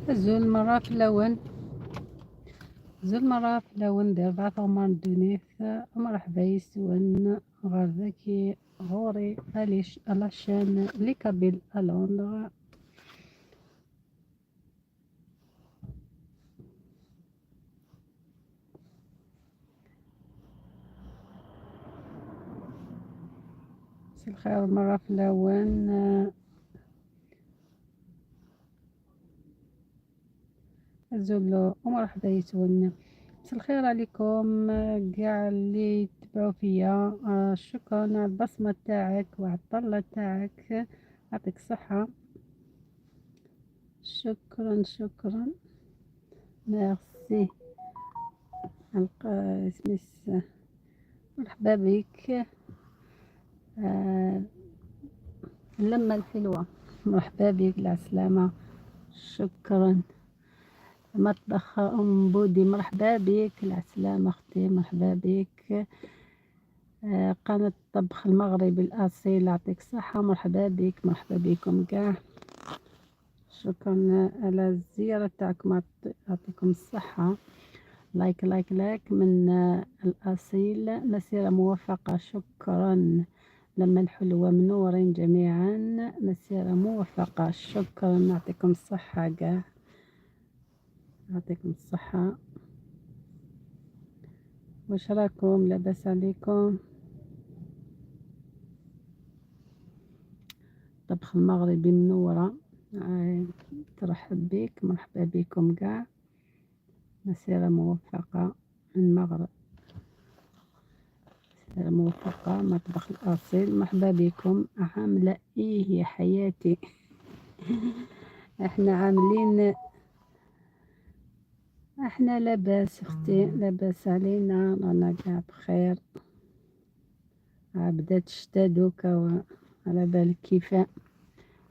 Azul merra fell-awen. Azul merra fell-awen di rebɛa tɣemmar n ddunit. Mreḥba yes-wen ɣer daki ɣur-i à la chaîne Les Kabyles à Londres. مساء الخير مرة fell-awen. Azul ومرحبا yes-wen. مساء الخير عليكم كاع اللي تبعوا فيا. شكرا على البصمة تاعك وعلى الطلة تاعك، يعطيك الصحة. شكرا شكرا، ميرسي. اسمس مرحبا بك. اللمة الحلوة، مرحبا بك العسلامة. شكرا. مطبخ أم بودي، مرحبا بك العسلامة أختي، مرحبا بك. قناة الطبخ المغربي الأصيل، يعطيك الصحة، مرحبا بك، مرحبا بكم كاع. شكرا على الزيارة تاعكم، يعطيكم الصحة. like like like من الأصيل. مسيرة موفقة، شكرا. لما الحلوة منورين جميعا، مسيرة موفقة، شكرا، يعطيكم الصحة كاع، يعطيكم الصحة. واش راكم؟ لاباس عليكم؟ الطبخ المغربي منورة، ترحب بك، مرحبا بكم كاع. مسيرة موفقة من المغرب، مسيرة موفقة، مطبخ الأصيل، مرحبا بكم. عاملة ايه يا حياتي؟ احنا عاملين، احنا لاباس اختي، لاباس علينا، رانا كاع بخير. بدات الشتا دوكا، على بالك كيف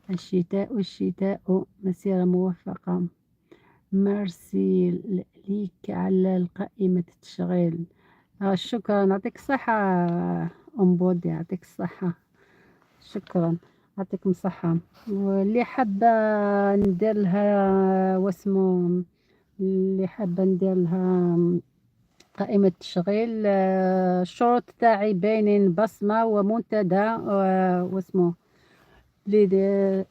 الشتاء والشتاء. مسيرة موفقة، ميرسي ليك على القائمة التشغيل. شكرا، يعطيك الصحة أم بودي، يعطيك الصحة، شكرا، يعطيكم الصحة. واللي حابة ندير لها واسمو، اللي حابة ندير لها قائمة تشغيل، الشروط تاعي باينين، بصمة ومنتدى واسمو les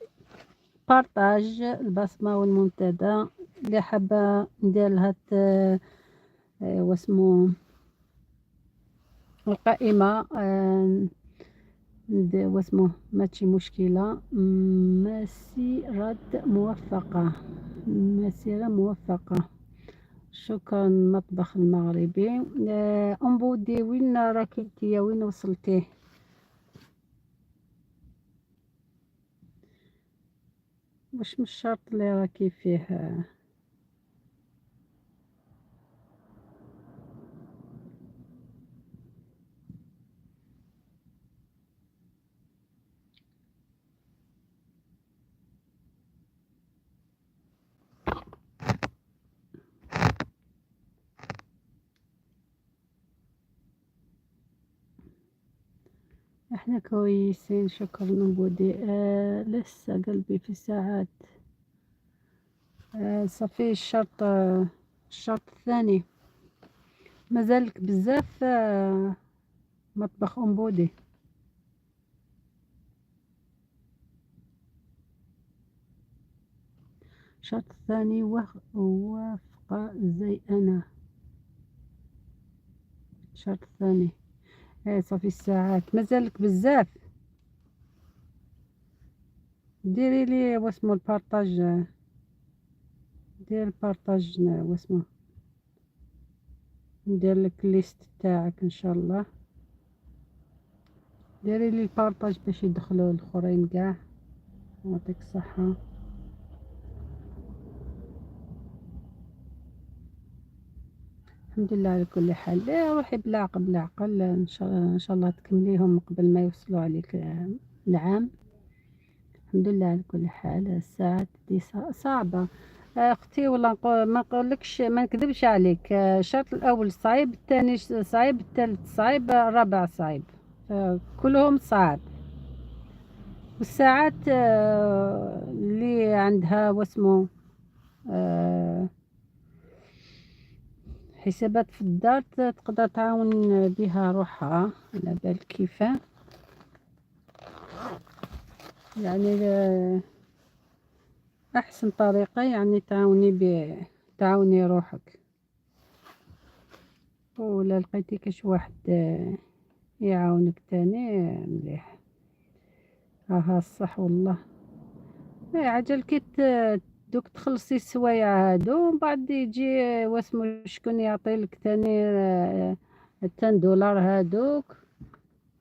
partages، البصمة والمنتدى. اللي حابة ندير لها واسمو القائمة، واسمو ماشي مشكلة. مسيرة موفقة، مسيرة موفقة، شكرا. المطبخ المغربي. أم بودي وين راكي انتيا؟ وين وصلتي؟ واش من الشرط اللي راكي فيه؟ احنا كويسين، شكرا أم بودي. لسه قلبي في ساعات. صافي الشرط الثاني مازالك بزاف. مطبخ أم بودي. الشرط الثاني وافقة زي أنا. الشرط الثاني ايه صافي الساعات مازالك بزاف. ديري لي واسمو ال partage، دير ال partage واسمو، ندير لك liste تاعك ان شاء الله. ديري لي ال partage باش يدخلوا الاخرين كاع. يعطيك الصحة. الحمد لله على كل حال. لا روحي بالعقل بالعقل، ان شاء الله تكمليهم قبل ما يوصلوا عليك العام. الحمد لله على كل حال. الساعات دي صعبة اختي، والله ما نقولكش، ما نكذبش عليك. الشرط الاول صعيب، الثاني صعيب، الثالث صعيب، الرابع صعيب، كلهم صعب. والساعات اللي عندها واسمو حسابات في الدار تقدر تعاون بها روحها، على بالك كيفاه. يعني احسن طريقة يعني تعاوني روحك. ولا لقيتي كاش واحد يعاونك تاني مليح. ها الصح والله. إيه، عجل كي دوك تخلصي السوايع هادو، ومن بعد يجي واسمو شكون يعطيلك تاني 10 دولار هادوك.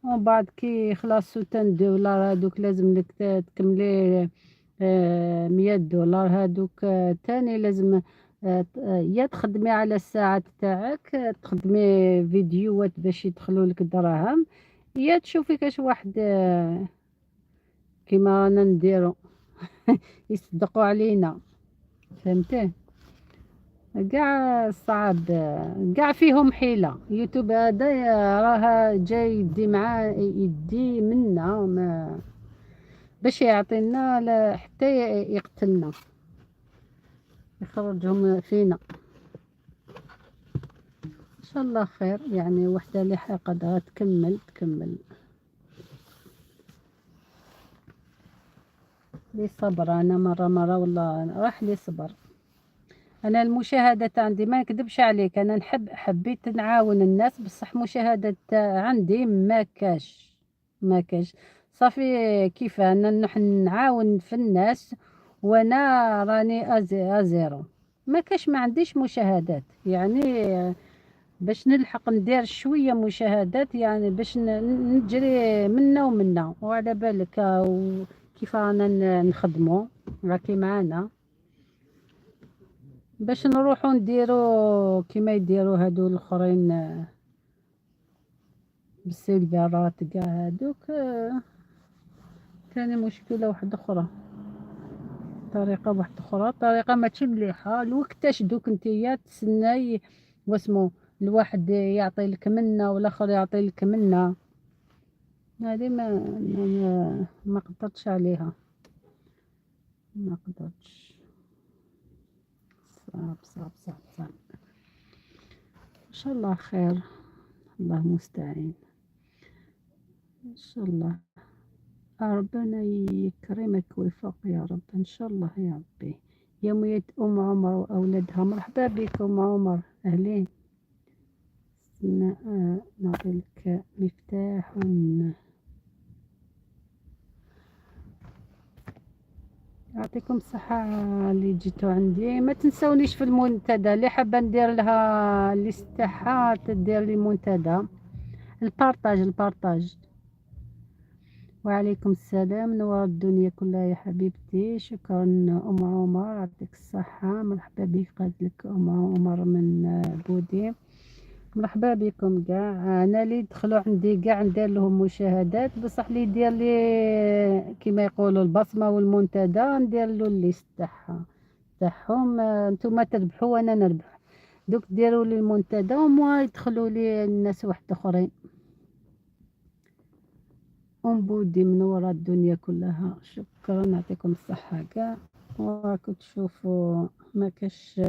ومن بعد كي يخلصوا 10 دولار هادوك لازم لك تكملي 100 دولار هادوك. تاني لازم يا تخدمي على الساعات تاعك، تخدمي فيديوهات باش يدخلوا لك الدراهم، يا تشوفي كاش واحد كيما رانا نديرو يصدقوا علينا، فهمتي؟ كاع صعب، كاع فيهم حيلة. يوتيوب هذا راه جاي يدي معاه، يدي منا ما باش يعطينا حتى يقتلنا، يخرجهم فينا. ان شاء الله خير. يعني وحده اللي قادرة تكمل تكمل. لي صبر، انا مرة مرة والله راح لي صبر. انا المشاهدات عندي، ما نكذبش عليك، انا نحب حبيت نعاون الناس، بصح مشاهدات عندي ما كاش، ما كاش. صافي كيف انا نحن نعاون في الناس وانا راني à zéro، ما كاش، ما عنديش مشاهدات. يعني باش نلحق ندير شوية مشاهدات، يعني باش نجري منا ومنا. وعلى بالك كيف رانا نخدمو، راكي معانا، باش نروحو نديرو كيما يديرو هادو الاخرين بالسيلفرات كاع هادوك. ثاني مشكلة واحدة اخرى، طريقة واحدة اخرى، طريقة ماشي مليحة. الوقتاش دوك نتيا تسناي واسمو الواحد يعطي لك منا والاخر يعطي لك منا، هذه ما قدرتش عليها، ما قدرتش. صعب صعب صعب صعب. ان شاء الله خير، الله المستعين. ان شاء الله ربنا يكرمك ويفوق يا رب، ان شاء الله يا ربي. يومية ام عمر واولادها، مرحبا بكم عمر، اهلين. نعطي لك مفتاح. يعطيكم الصحة اللي جيتو عندي. ما تنسونيش في المنتدى، اللي حابة ندير لها liste تاعها تدير لي منتدى. ال partage ال partage. وعليكم السلام، نور الدنيا كلها يا حبيبتي. شكرا ام عمر، يعطيك الصحة، مرحبا بك. قالت لك ام عمر من بودي، مرحبا بكم كاع. انا اللي دخلوا عندي كاع ندير لهم مشاهدات، بصح اللي يدير لي كيما يقولوا البصمة والمنتدى ندير له ال liste تاعهم. نتوما تربحوا وانا نربح. دوك ديروا لي المنتدى وما يدخلوا لي الناس واحد اخرين. ام بودي منورة الدنيا كلها، شكرا، يعطيكم الصحة كاع. وراكم تشوفوا ما كاش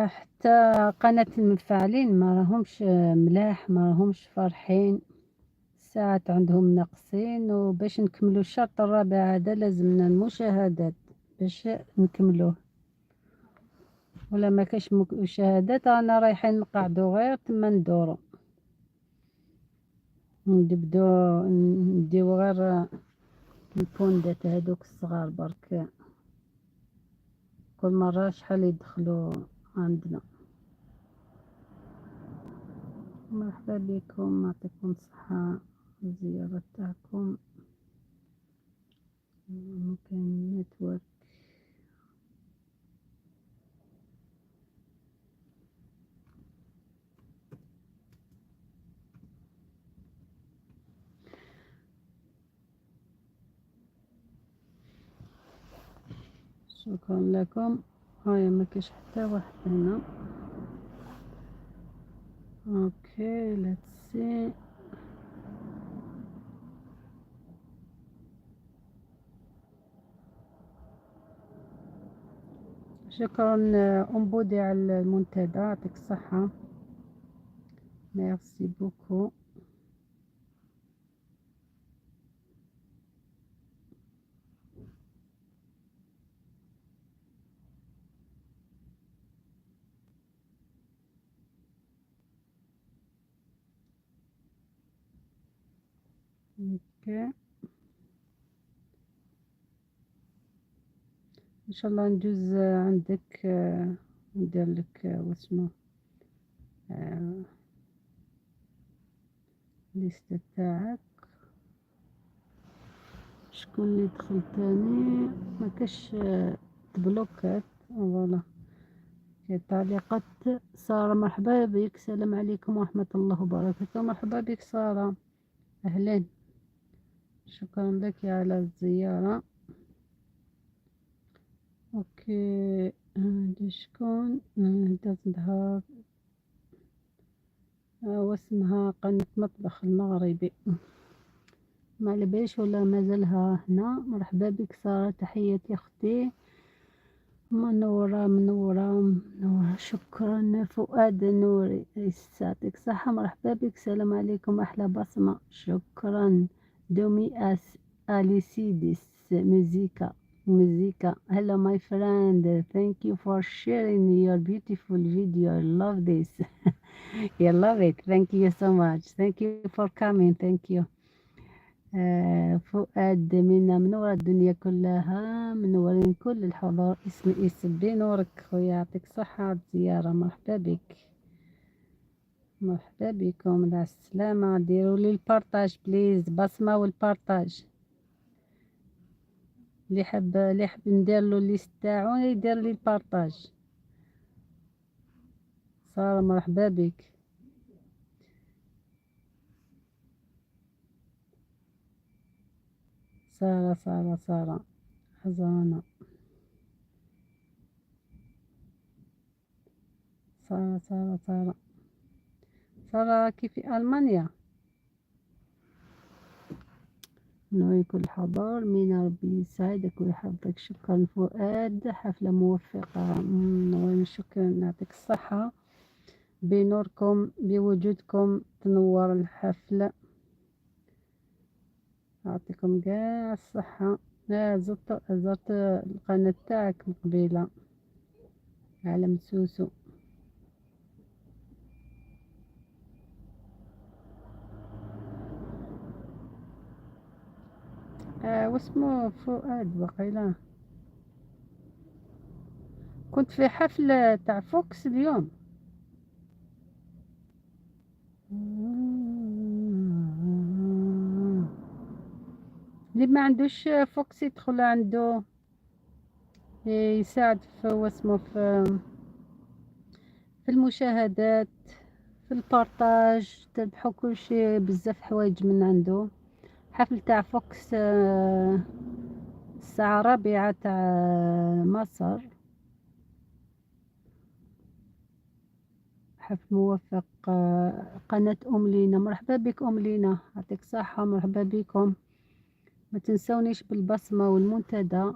حتى قناة المنفعلين ما راهمش ملاح، ما راهمش فرحين، الساعات عندهم ناقصين. وباش نكملوا الشرط الرابع هذا لازمنا المشاهدات باش نكملوه، ولا ما كاش مشاهدات رانا رايحين نقعدو غير تما ندورو، نبدو نديو غير البوندات هادوك الصغار برك. كل مرة شحال يدخلوا عندنا. مرحبا بكم، يعطيكم الصحة الزيارة تاعكم. ممكن network. شكرا لكم. هاي ما كاش حتى واحد هنا. okay let's see. شكرا ام بودي على المنتدى، يعطيك الصحة، merci beaucoup. OK، ان شاء الله ندوز عندك، ندير لك واسمه liste تاعك. شكون اللي دخل تاني؟ ما كاش، تبلوكات. voilà تعليقات سارة، مرحبا بك، السلام عليكم ورحمة الله وبركاته. مرحبا بك سارة، أهلين، شكرا لك على الزيارة. OK، هادي شكون؟ doesn't have، واسمها قناة مطبخ المغربي، ما على باليش ولا مازالها هنا. مرحبا بك سارة، تحياتي اختي، منورة منورة منورة. شكرا فؤاد نوري، يعطيك صحة، مرحبا بك، السلام عليكم، أحلى بصمة، شكرا. دومي أس أليسيدس مزيكا مزيكا، hello my friend, thank you for sharing your beautiful video, I love this. You love it, thank you so much, thank you for coming, thank you. فؤاد منا، منورة الدنيا كلها، منورين كل الحضور. اسمي اسم بنورك خويا، يعطيك صحة على الزيارة، مرحبا بك، مرحبا بكم، على السلامة. ديروا لي ال partage please، بصمة وال partage. اللي يحب ندير له liste تاعو يدير لي ال partage. سارة مرحبا بك. سارة سارة سارة حزانة، سارة سارة سارة سارة، كيف في ألمانيا؟ نوعي كل حضور مينا، ربي يسعدك ويحفظك. شكرا فؤاد، حفلة موفقة، شكرا، يعطيك الصحة، بنوركم بوجودكم تنور الحفلة، يعطيكم كاع الصحة. زرت القناة تاعك من قبيلة، عالم سوسو. واسمه فؤاد وقيلا. كنت في حفلة تاع فوكس اليوم. اللي ما عندوش فوكس يدخل عنده يساعد في واسمه في المشاهدات، في ال partage، تربحوا كل شيء، بزاف حوايج من عنده. حفل تاع فوكس، الساعة 4 تاع مصر، حفل موفق. قناة أم لينا، مرحبا بك أم لينا، يعطيك صحة، مرحبا بكم. ما تنسونيش بالبصمة والمنتدى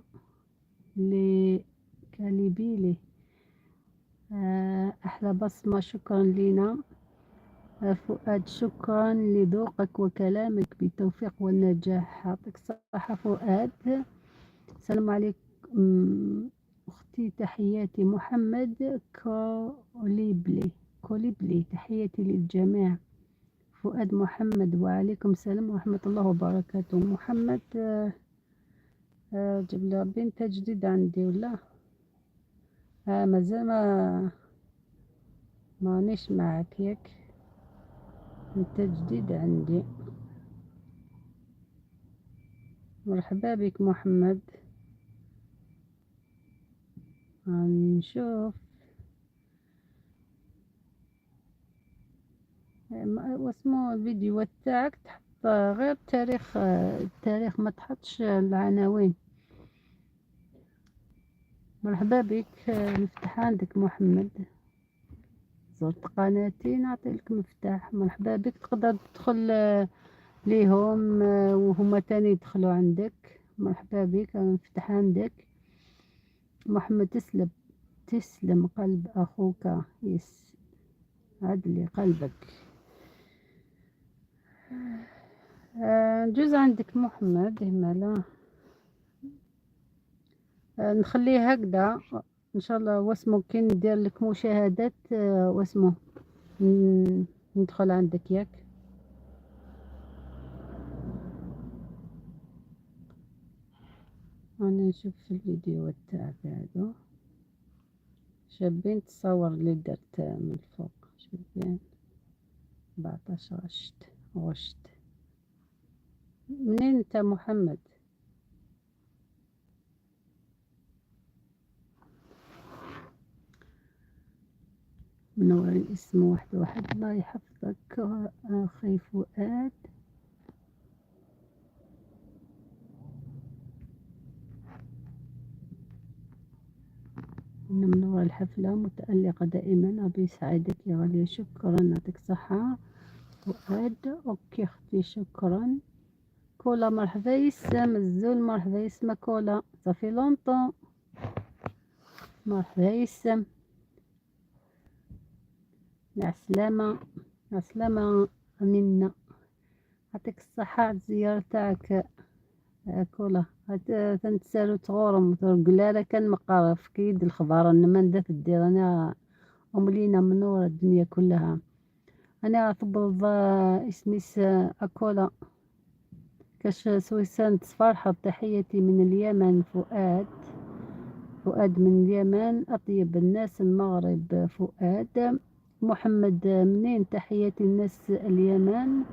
اللي كاليبيلي. أحلى بصمة، شكرا لينا. فؤاد شكرا لذوقك وكلامك، بالتوفيق والنجاح، يعطيك الصحة فؤاد. السلام عليكم أختي، تحياتي محمد كوليبلي، كوليبلي، تحياتي للجميع. فؤاد محمد، وعليكم السلام ورحمة الله وبركاته. محمد، جيب لي ربي انت جديد عندي ولا؟ مازال مانيش معاك، ياك انت جديد عندي. مرحبا بك محمد. نشوف واسمو الفيديو تاعك، تحط غير التاريخ، التاريخ ما تحطش العناوين. مرحبا بك، مفتاح عندك محمد، زرت قناتي نعطي لك مفتاح. مرحبا بك، تقدر تدخل ليهم وهما تاني يدخلوا عندك. مرحبا بك، مفتاح عندك محمد. تسلم. تسلم قلب أخوك، يسعد لي قلبك. نجوز عندك محمد همالا. نخليه هكذا ان شاء الله. واسمو كي ندير لك مشاهدات، واسمو ندخل عندك ياك. انا نشوف في الفيديو تاعك هادو شابين، تصور اللي درت من الفوق شابين. 14 غشت غشت. منين انت محمد؟ منورين اسم واحد واحد. الله يحفظك اخي فؤاد. منورة الحفلة، متألقة دائما، ربي يسعدك يا غالية. شكرا، يعطيك الصحة فؤاد. OK اختي شكرا. كولا مرحبا يسام الزول، مرحبا يسما كولا، ça fait longtemps. مرحبا يسام، مع السلامة، مع السلامة منا. يعطيك الصحة على الزيارة تاعك كولا. تنتسالو تغورم قلالة كان مقارف كيد الخضار انما ندات الدير. انا ام لينا منورة الدنيا كلها. انا تبض اسميس اكولا كاش سويسان تصفرحة. تحياتي من اليمن فؤاد، فؤاد من اليمن، اطيب الناس المغرب فؤاد. محمد منين؟ تحياتي الناس اليمن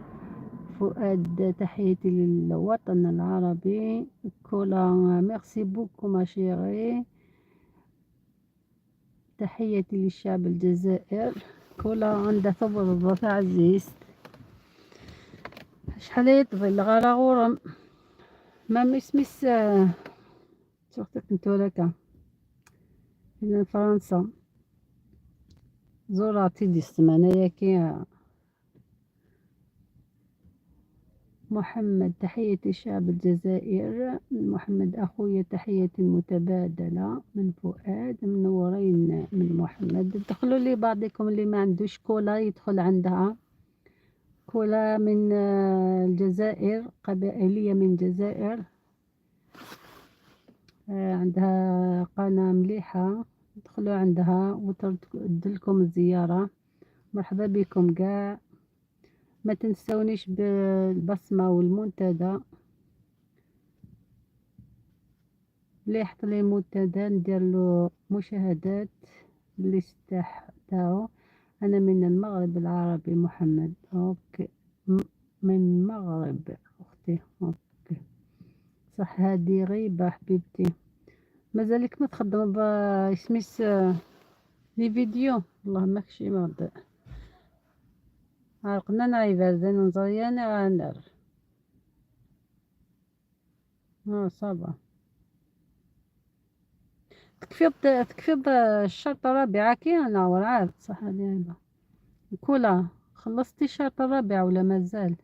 فؤاد، تحياتي للوطن العربي. كولا merci beaucoup ma chérie، تحياتي للشعب الجزائر. كولا عندها ثبر عزيز شحال يطفل غارة غورم ما مسمس شفتك انت ولاكا من فرنسا زوراتي دي السمانة ياكي. محمد تحياتي شعب الجزائر. محمد أخويا تحياتي المتبادلة من فؤاد. منورين من محمد. دخلوا لي بعضكم اللي ما عندوش كولا يدخل عندها. كولا من الجزائر، قبائلية من الجزائر، عندها قناة مليحة، دخلوا عندها وتردلكم الزيارة. مرحبا بكم كاع. ما تنسونيش بالبصمة والمنتدى. اللي يحط لي منتدى ندير له مشاهدات اللي تاعو. انا من المغرب العربي محمد. OK من المغرب اختي. OK صح، هذه غيبة حبيبتي. مازالك ما تخدم بسميس les vidéos؟ والله ماكشي مرض عرقنا نعيبازن نزريان غانر. Ça va. تكفيض الشرطة الرابعة كي أنا ورعاد. صح هذه عيبة. كولا خلصتي الشرطة الرابعة ولا مازال؟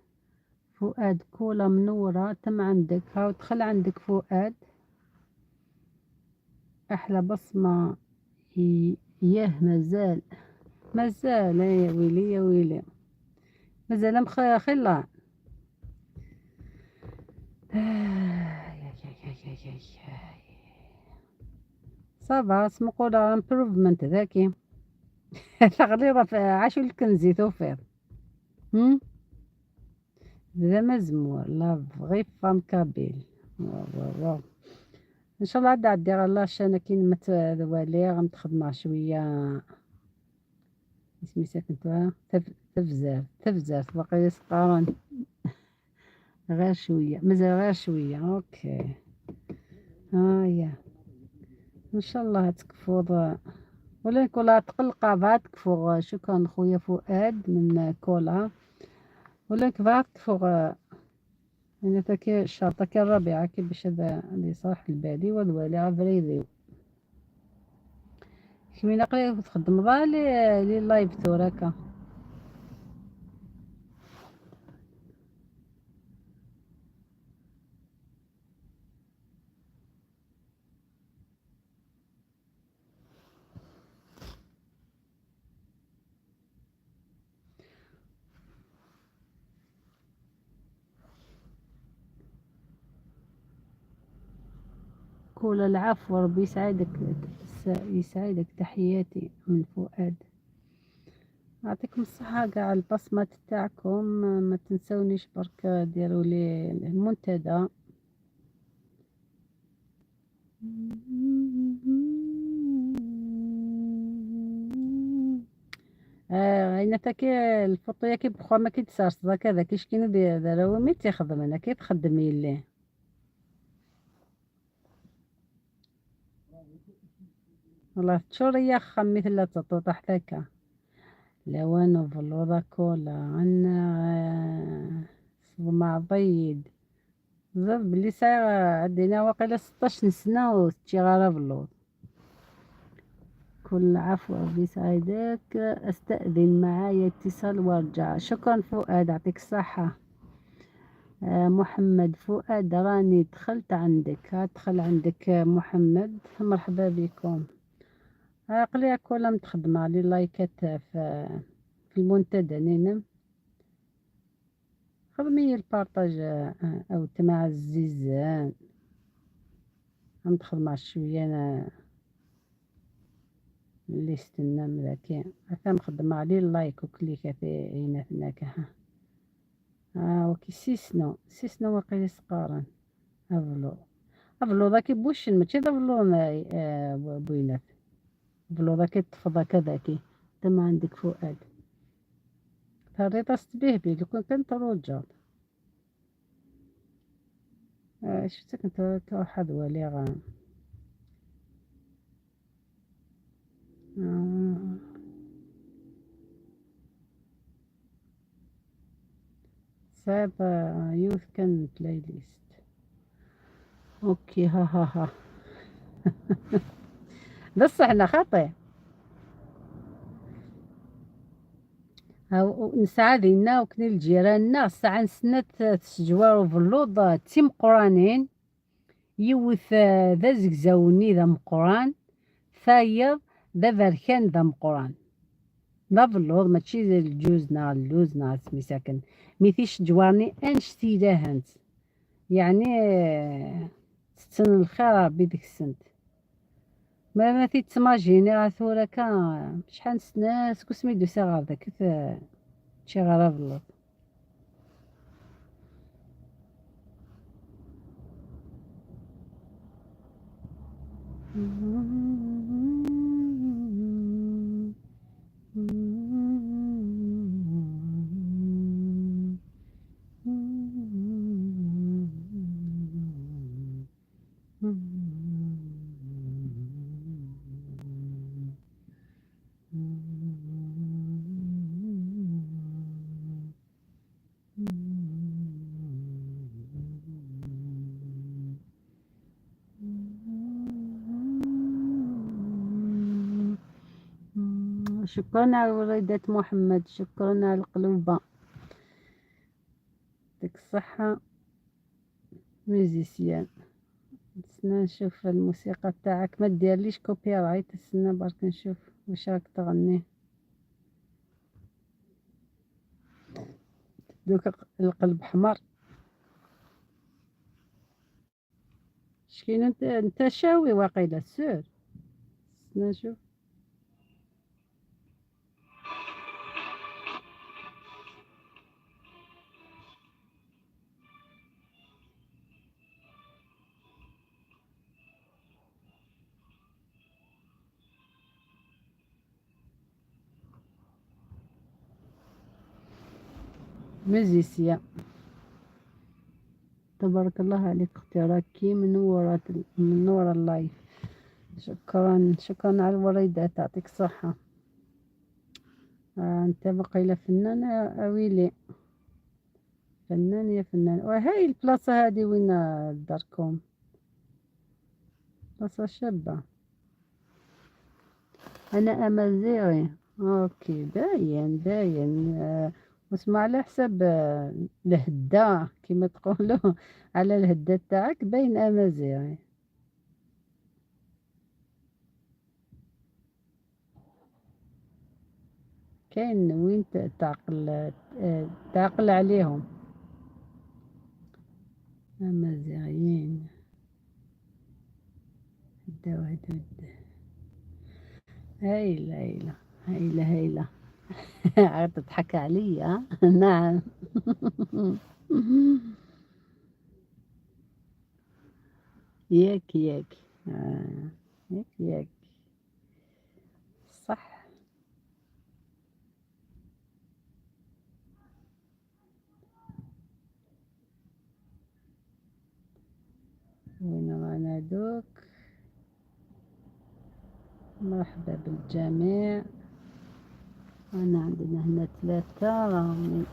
فؤاد كولا منورة تم عندك، هاو دخل عندك فؤاد. أحلى بصمة. ياه مازال مازال، يا ويلي يا ويلي مازال مخلا. ça va سمقولا improvement ذاكي. تغليظة في عاشو الكنزي توفير. ذا مزمور la vraie femme kabyle. واو واو واو. ان شاء الله عاد عدي غير la chaîne كي متوالي غنتخدم شويه. اسمي ساكن تفزار تفزار باقي سقارن غير شويه، مازال غير شويه. OK هايا ان شاء الله تكفوض ولا كولا تقلقا بعد تكفوغ. شكرا خويا فؤاد من كولا. ولا بعد تكفوغ يعني تاكي الشرطة كي الرابعة كي باش هذا اللي صالح البالي والوالي عفريدي كمينا قريب تخدم ضا les lives توراكا. كل العفو، ربي يسعدك، يسعدك. تحياتي من فؤاد. يعطيكم الصحة كاع البصمات تاعكم، ما تنسونيش برك ديروا لي المنتدى. اين تاكي الفوطو كي بخوا ما كيتسارس كذا كيش كاين دراوي مي تيخدم انا كي تخدمي ليه. والله تشوريا خمي ثلا تطوط حتاكا لوانو فلوضا كولا عنا صدمة ضيد زاد بلي ساعة عندنا واقيلا 16 سنة وتشي غارة بلوض. كل عفو ربي يسعدك. استأذن معايا اتصال وارجع. شكرا فؤاد، يعطيك الصحة. محمد فؤاد راني دخلت عندك، دخل عندك محمد، مرحبا بكم. قليا كولا متخدمة لي لايكات في المنتدى نينم. خدمي ال partage او تمع الزيزان ندخل مع شوية انا اللي استنى مذاكي هكا مخدمة عليه ال like وكليكا في عيناتنا ها. وكي سيسنو سيسنو وقيل سقارن افلو افلو ذاك بوشن ماشي ذا فلو بوينات فلو ذاك تفضى كذاكي تما عندك فؤاد ثريطة به بي لو كان تروجا. شفتك انت توحد ولي غا. صعب يوث كان playlist. OK ها ها ها. بصح انا خاطئ نسعى دينا وكني الجيراننا الساعة نسنة تسجوار وفلوض تيم قرانين يوث ذا زكزاوني ذا مقران ثايض ذا بركان ذا مقران ذا فلوض ماشي الجوز نا اللوز نا سميساكن ميثيش جوارني انشتي لاهنت يعني تستن الخير ربي ديك السنت ما تيتماجيني راه ثورة كان شحال نسنا سكو سميدو سي غار داك شي غار فلوض. شكرا على وليدات محمد، شكرا على القلوبة، يعطيك الصحة musicien. نتسنى نشوف الموسيقى تاعك، ما ديرليش copyright، نتسنى برك نشوف واش راك تغني. دوك القلب حمر. شكين انت شاوي واقيلا سور. نتسنى نشوف. musicien تبارك الله عليك اختي، راكي منورة منورة ال live. شكرا شكرا على الوريدات، يعطيك الصحة. انت باقي فنان اويلي، فنان يا فنان. وهاي البلاصة هذه وين داركم؟ بلاصة شابة. انا امازيغي. OK باين باين. واسمع على حساب الهدة كما تقولوا، على الهدة تاعك باين امازيغي. كاين وين تعقل تعقل عليهم امازيغيين. ودود. هايلة هايلة هايلة هايلة. عاد تضحك عليا. نعم. ياك ياك ياك ياك صح. وين رانا دوك؟ مرحبا بالجميع. أنا عندنا هنا 3 راهم.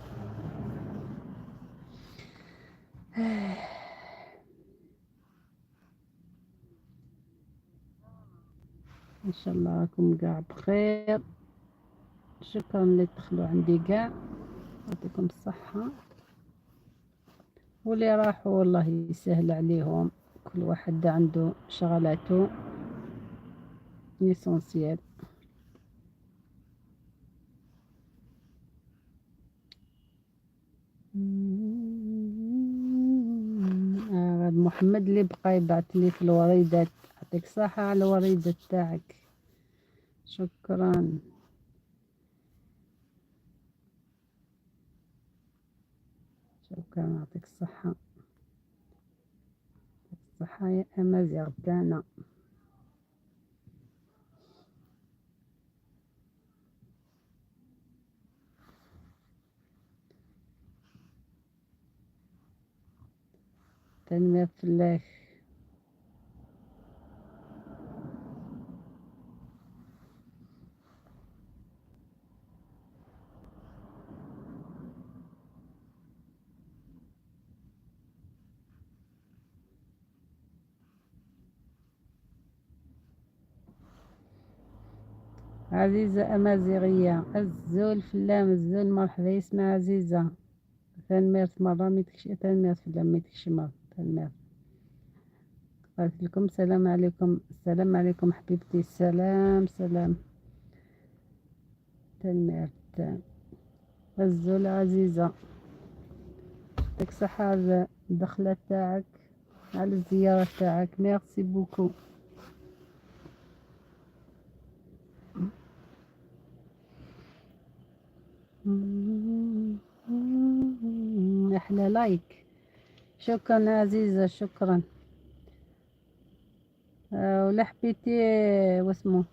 إن شاء الله راكم قاع بخير. شكرا اللي دخلوا عندي قاع، يعطيكم الصحة. واللي راحوا والله يسهل عليهم، كل واحد عنده شغلاته l'essentiel. محمد اللي بقى يبعث لي في الوريدات، يعطيك الصحة على الوريدة تاعك، شكرا. شكرا، يعطيك الصحة، يعطيك الصحة يا أمازيغ تاعنا. تنمية فلاح. عزيزة أمازيغية، الزول فلام الزول، مرحبا يسمع عزيزة. ثانميرت مرة ميتكش، ثانميرت فلام ميتكش مرة ثانميرت. قالت لكم السلام عليكم، السلام عليكم حبيبتي، سلام سلام. ثانميرت الزول عزيزة، يعطيك صحة على الدخلة تاعك، على الزيارة تاعك، merci beaucoup. أحلى like. شكرا عزيزة، شكرا. ولا حبيتي واسمو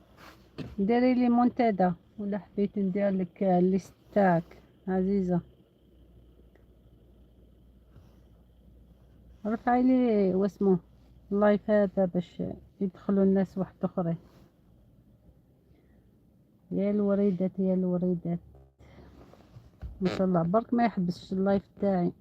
ديري لي منتدى، ولا حبيتي ندير لك ال liste تاعك عزيزة، رفعي لي واسمو ال live هذا باش يدخلوا الناس واحد اخرين. يا الوريدات يا الوريدات، ان شاء الله برك ما يحبسش ال live تاعي.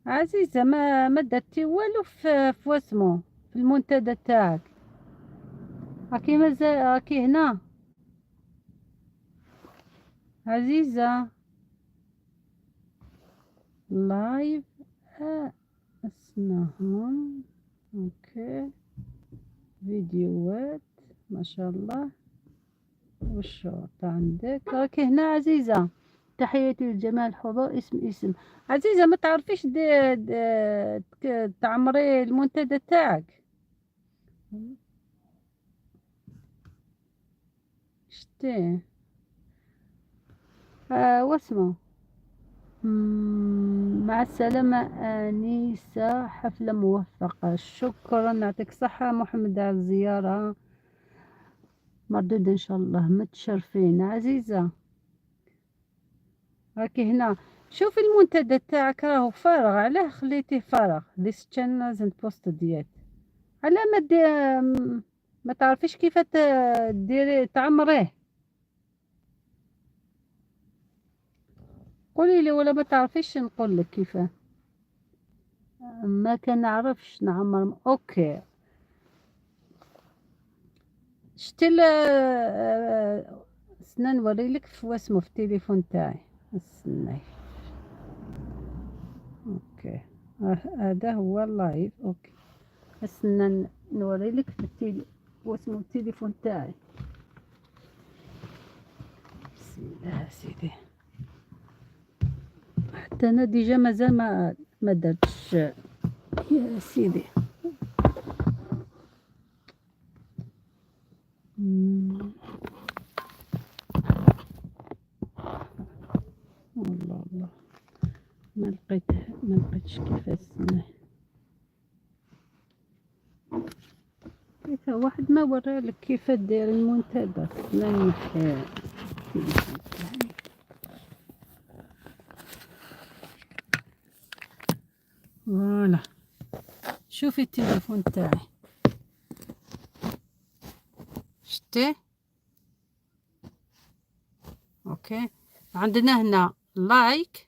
عزيزة ما درتي والو في واسمو في المنتدى تاعك، راكي مازال راكي هنا عزيزة؟ live اسمهم OK، فيديوهات ما شاء الله. والشرطة عندك راكي هنا عزيزة. تحياتي لجميع الحضور. اسم عزيزة، ما تعرفيش دي تعمري المنتدى تاعك؟ شتي واسمو. مع السلامة أنيسة، حفلة موفقة. شكرا، يعطيك الصحة محمد على الزيارة، مردود إن شاء الله، متشرفين عزيزة. راكي هنا، شوفي المنتدى تاعك راهو فارغ، علاه خليتيه فارغ؟ This channel isn't posted yet. علاه ما تعرفيش كيف ديري تعمريه؟ قولي لي ولا ما تعرفيش نقول لك كيفاه. ما كنعرفش نعمر. OK، شتي استنى نوري لك في واسمو في التليفون تاعي، استناي. OK، هذا هو ال live. OK، استنى نوري لك في واسمو التليفون تاعي. بسم الله سيدي. حتى انا déjà مازال ما درتش يا سيدي. والله الله ما لقيتش كيفاش. كيف واحد ما ورالك كيف دير المنتدى. لا نحي voilà. شوفي التليفون تاعي، شتي؟ OK، عندنا هنا like،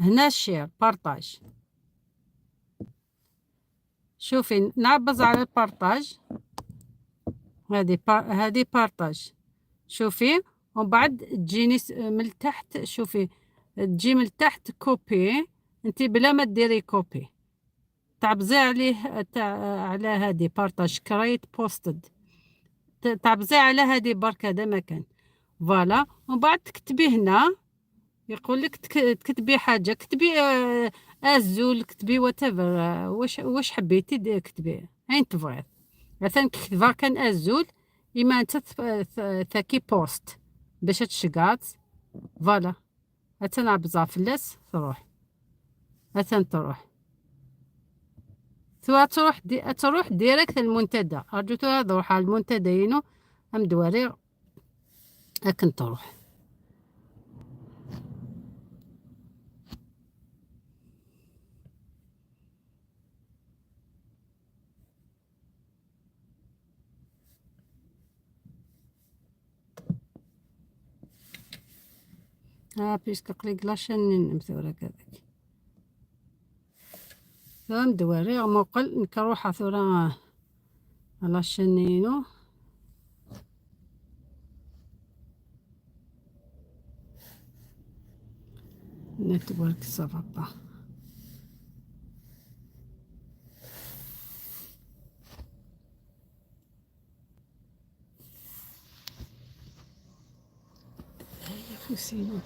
هنا share partage. شوفي نعبز على ال partage، هذه partage. شوفي ومن بعد تجيني من التحت، شوفي تجي من التحت copier. انت بلا ما ديري copier تعبزي عليه على هذه partage create post، تعبزي على هذه برك، هذا مكان voilà. ومن بعد تكتبي هنا، يقول لك تكتبي حاجه، كتبي ازول، كتبي whatever، واش حبيتي كتبي اين تبغي. مثلا كتبا كان ازول اما انت ثاكي post باش تشقات voilà. اتنعبزها فلاس تروح، اتن تروح ثوا تروح دي تروح direct المنتدى. ارجو تروح على المنتدى ينو ام دواري اكن تروح. Puisque قليق la chaîne مثورة كذاك ثم دواري موقل نكروحها ثورة la chaîne ينو. Network ça va pas. هيا فوسينو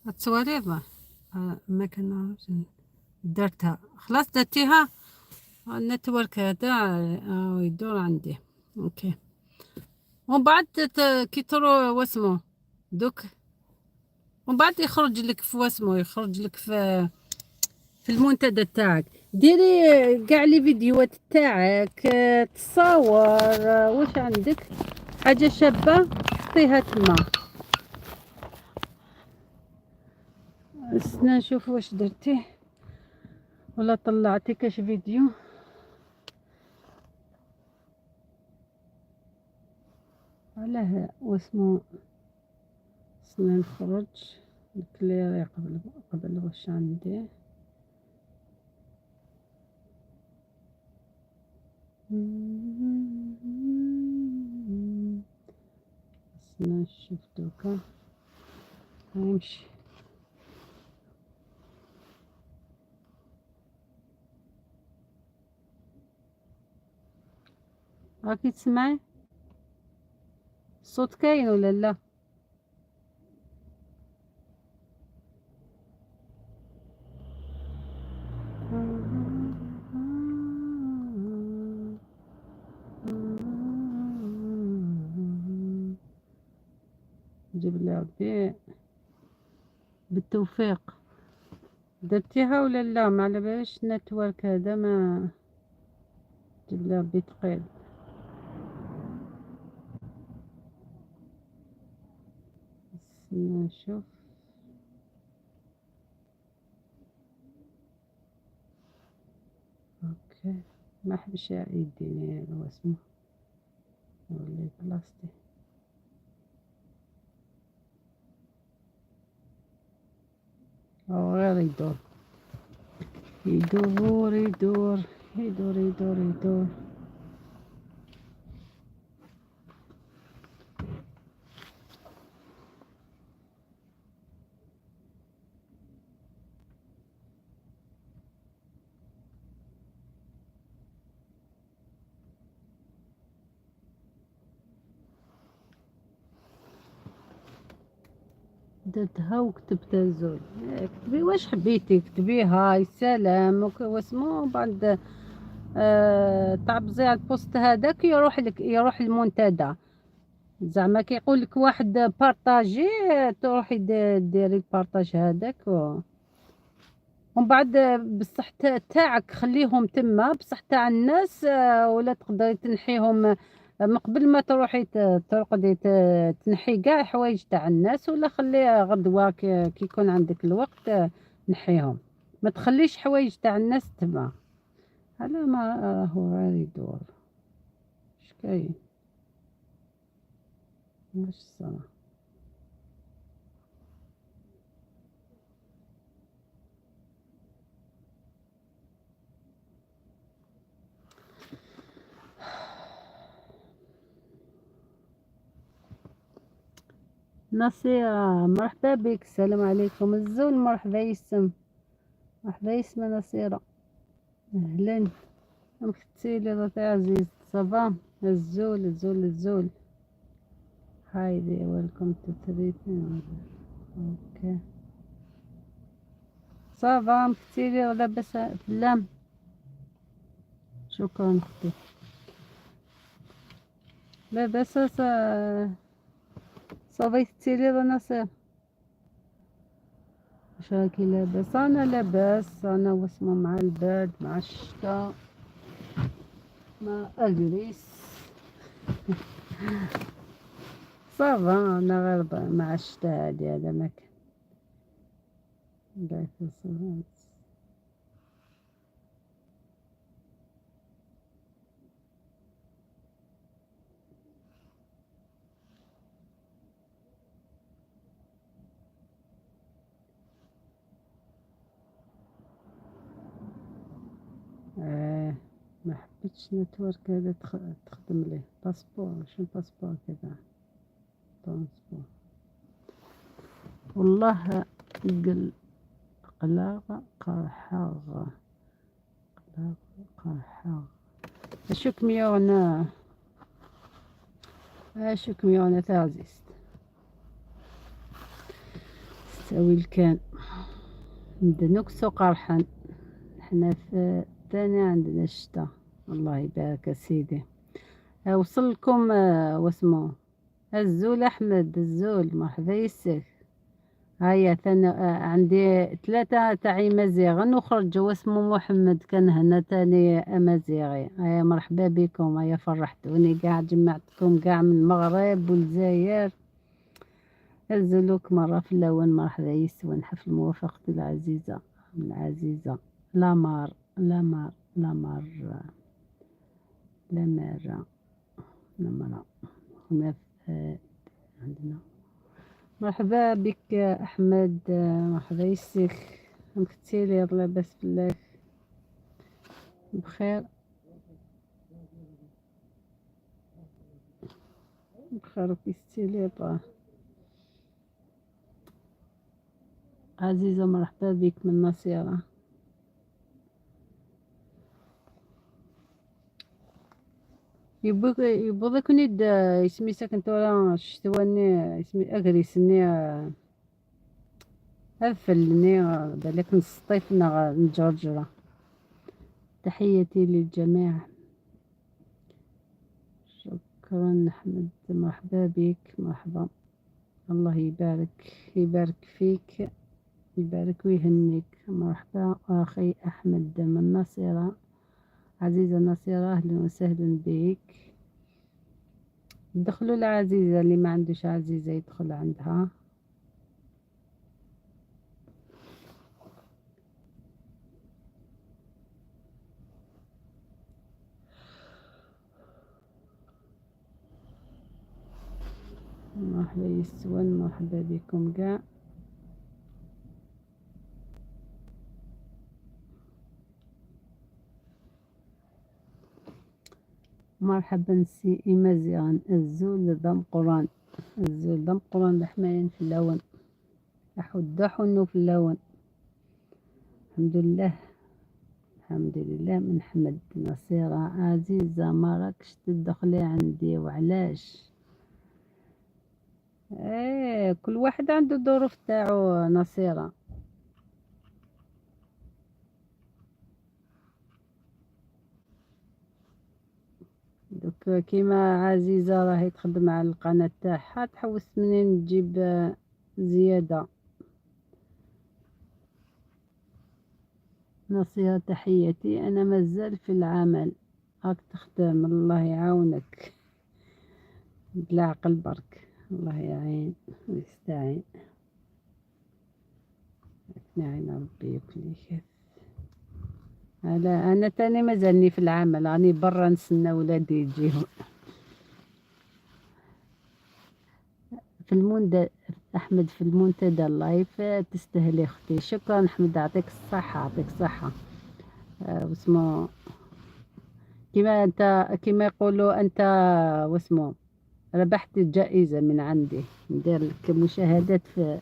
التصوير ما كان درتها خلاص، درتيها ال network هذا يدور عندي. OK ومن بعد كي ترو واسمو دوك، ومن بعد يخرج لك في واسمو، يخرج لك في المنتدى تاعك. ديري كاع les فيديوهات تاعك، تصاور، واش عندك حاجه شابه حطيها تما. استنى نشوف واش درتي ولا طلعتي كاش فيديو. علاه واسمو. استنى نخرج نكليري قبل واش عندي. استنى نشوف دوكا يمشي. راكي تسمعي الصوت كاين ولا لا؟ جيب لي ربي بالتوفيق. درتيها ولا لا؟ ما على باليش ال network هذا ما جيب لي ربي ثقيل. نشوف OK ما حبش يديني واسمو ولي بلاصتي. او غير يدور يدور يدور يدور يدور يدور. درتها وكتبت زول. اكتبي واش حبيتي، اكتبي هاي سلام واسمو، بعد تعبزي على ال post هذاك يروح لك، يروح المنتدى. زعما كيقول لك واحد partager، تروحي ديري ال partage هذاك ومن بعد بصح تاعك خليهم تما، بصح تاع الناس ولا تقدري تنحيهم من قبل ما تروحي ترقدي، تنحي كاع حوايج تاع الناس، ولا خليها غدوه كي يكون عندك الوقت نحيهم، ما تخليش حوايج تاع الناس تما. على ما راهو غير يدور، اش كاين؟ واش صرا؟ نصيرة مرحبا بك، السلام عليكم. الزول مرحبا يسم، مرحبا يسم نصيرة، اهلا. اختي لي عزيز ça va؟ الزول الزول الزول، hi there, welcome to three. okay ça va اختي لي لاباس فلام؟ شكرا اختي، لاباس. ça va اختي لي نصير؟ واش راكي لاباس؟ انا لاباس، انا واسمو مع البرد مع الشتاء مع اجريس. ça va، انا غير مع الشتاء هادي، هذا ما كان. ما حبيتش network هذا تخدم ليه passeport، شنو passeport كذا transport. والله قل قلاغ قرحاغ قلاغ قرحاغ. اشوك ميونا، اشوك ميونا تعزيز تساوي الكان ندنوكسو قرحا. حنا في الثاني عندنا الشتا، الله يبارك سيدي. وصل لكم واسمو الزول احمد الزول، مرحبا يسك. هيا ثاني عندي ثلاثة تاع مزيغن وخرج واسمو محمد كان هنا تاني امازيغي. هيا مرحبا بكم، هيا فرحتوني كاع، جمعتكم كاع من المغرب والجزائر. الزلوك مرة في اللون، مرحبا يسون حفل موافقة العزيزة العزيزة لامار لامار لامار لامارة لامارة. هنا عندنا مرحبا بك أحمد، مرحبا يسيك مكتيلي لاباس بالله بخير بخير وكيستيلي با عزيزة مرحبا بك من نصيرة. يبغى كوني يسمي ساكن تورا الشتواني يسمي اكريسني أفلني بالك نسطيف نجرجرة. تحياتي للجميع، شكرا أحمد، مرحبا بك، مرحبا، الله يبارك يبارك فيك يبارك ويهنيك. مرحبا أخي أحمد من الناصرة، عزيزة الناصرة أهلا وسهلا بك. دخلوا العزيزة، اللي ما عندوش عزيزة يدخل عندها. مرحبا يسون، مرحبا بكم كاع. مرحبا سي إمازيغان الزول ذم قران، الزول ذم قران لحماين في اللون أحد حنو في اللون. الحمد لله الحمد لله من حمد. نصيرة عزيزة ما راكش تدخلي عندي وعلاش؟ ايه، كل واحد عنده الظروف تاعو نصيرة. دوك كيما عزيزة راهي تخدم على القناة تاعها، تحوس منين تجيب زيادة. نصيرة تحياتي، أنا مازال في العمل. راك تخدم، الله يعاونك، بالعقل برك، الله يعين ويستعين. نعين ربي يكليك. أنا تاني مازالني في العمل، راني برا نستنى ولادي يجيو. في المنتدى أحمد في المنتدى اللايف، تستاهلي أختي. شكرا أحمد، يعطيك الصحة، يعطيك الصحة. واسمو كما أنت، كما يقولوا أنت واسمو ربحت الجائزة من عندي، ندير لك مشاهدات في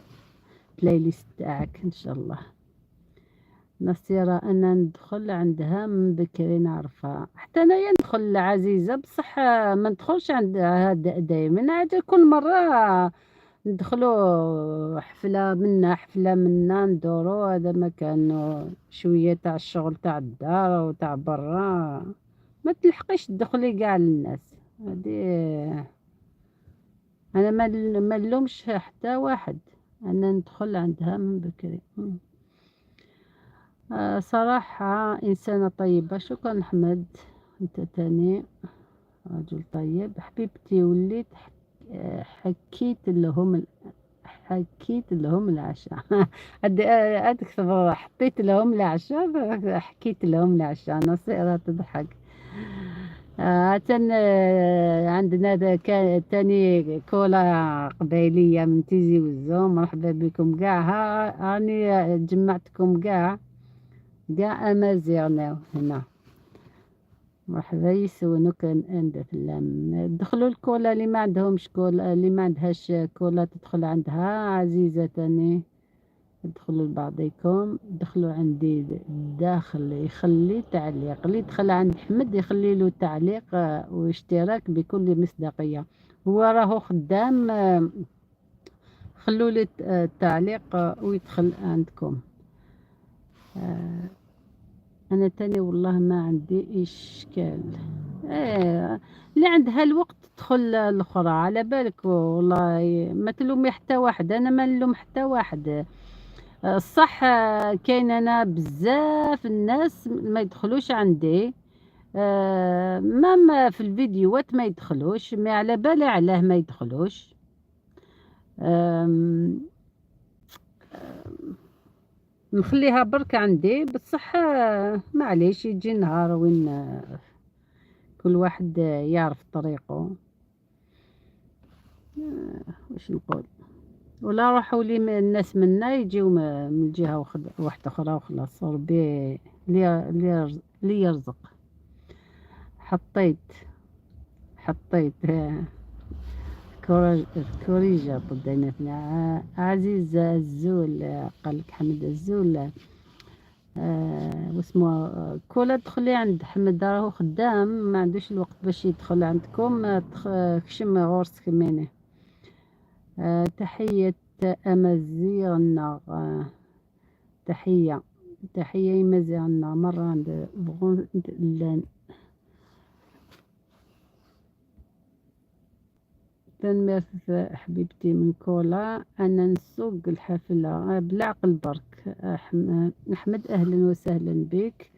playlist تاعك إن شاء الله. نصيرة أنا ندخل عندها من بكري نعرفها، حتى أنايا ندخل لعزيزة، بصح ما ندخلش عندها دايما، عاد كل مرة ندخلو حفلة منا حفلة منا ندورو. هذا ما كان شوية تاع الشغل تاع الدار وتاع برا، ما تلحقيش تدخلي كاع للناس. هادي أنا ما نلومش حتى واحد، أنا ندخل عندها من بكري. صراحة إنسانة طيبة. شكرا أحمد، أنت تاني رجل طيب. حبيبتي وليت حكيت لهم العشاء. هذيك حطيت لهم العشاء، حكيت لهم العشاء. نصيرة تضحك. عندنا تاني كولا قبايلية من تيزي وزو، مرحبا بكم كاع. راني جمعتكم كاع، كاع أمازيغنا هنا. مرحبا يسونك عند فلام. دخلوا الكولا اللي ما عندهمش كولا، اللي ما عندهاش كولا تدخل عندها. عزيزة تاني دخلوا لبعضيكم، دخلوا عندي داخل يخلي تعليق، اللي يدخل عند حمد يخلي له تعليق واشتراك بكل مصداقية. هو راهو خدام، خلوا لي التعليق ويدخل عندكم. أنا تاني والله ما عندي إشكال. اللي عندها الوقت تدخل الأخرى، على بالك والله ما تلومي حتى واحد، أنا ما نلوم حتى واحد. الصح كاين أنا بزاف الناس ما يدخلوش عندي، ما في الفيديوهات ما يدخلوش، ما على بالي علاه ما يدخلوش. نخليها برك عندي، بصح معليش يجي نهار وين كل واحد يعرف طريقه. واش نقول، ولا راحوا لي الناس منا يجيو من جهة واحدة أخرى وخلاص. ربي لي يرزق. حطيت كوريجا قدامنا. عزيز الزول، قال لك حمد الزول. واسمو كولا دخلي عند حمد، راهو خدام ما عندوش الوقت باش يدخل عندكم. كشم غورس كميني. تحية أمازيغنا، تحية أمازيغنا مرة عند بغون تنميرت حبيبتي من كولا. أنا نسوق الحافلة بالعقل برك. أحمد أهلا وسهلا بك.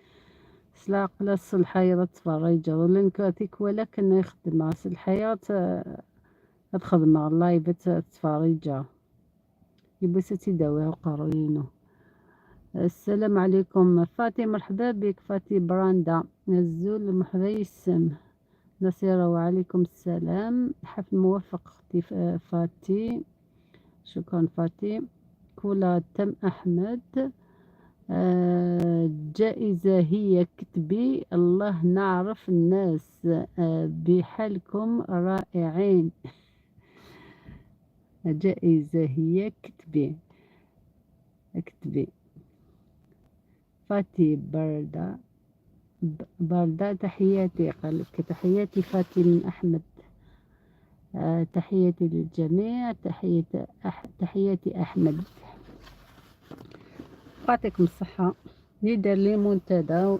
سلاق لاص الحياة تفرج لنكاتيك ولكن يخدم الحياة تخدم الله يبت تفرجة يبس تداوي وقروينو. السلام عليكم فاتي، مرحبا بك فاتي براندا الزول مرحبا يسم نصيرة وعليكم السلام. حفل موفق اختي فاتي، شكرا فاتي. كولا تم احمد. جائزة هي كتبي الله نعرف الناس بحالكم رائعين. جائزة هي كتبي، اكتبي فاتي بردة بردة. تحياتي قالك تحياتي فاتي من أحمد. تحياتي للجميع. تحياتي أحمد. يعطيكم الصحة اللي دار لي منتدى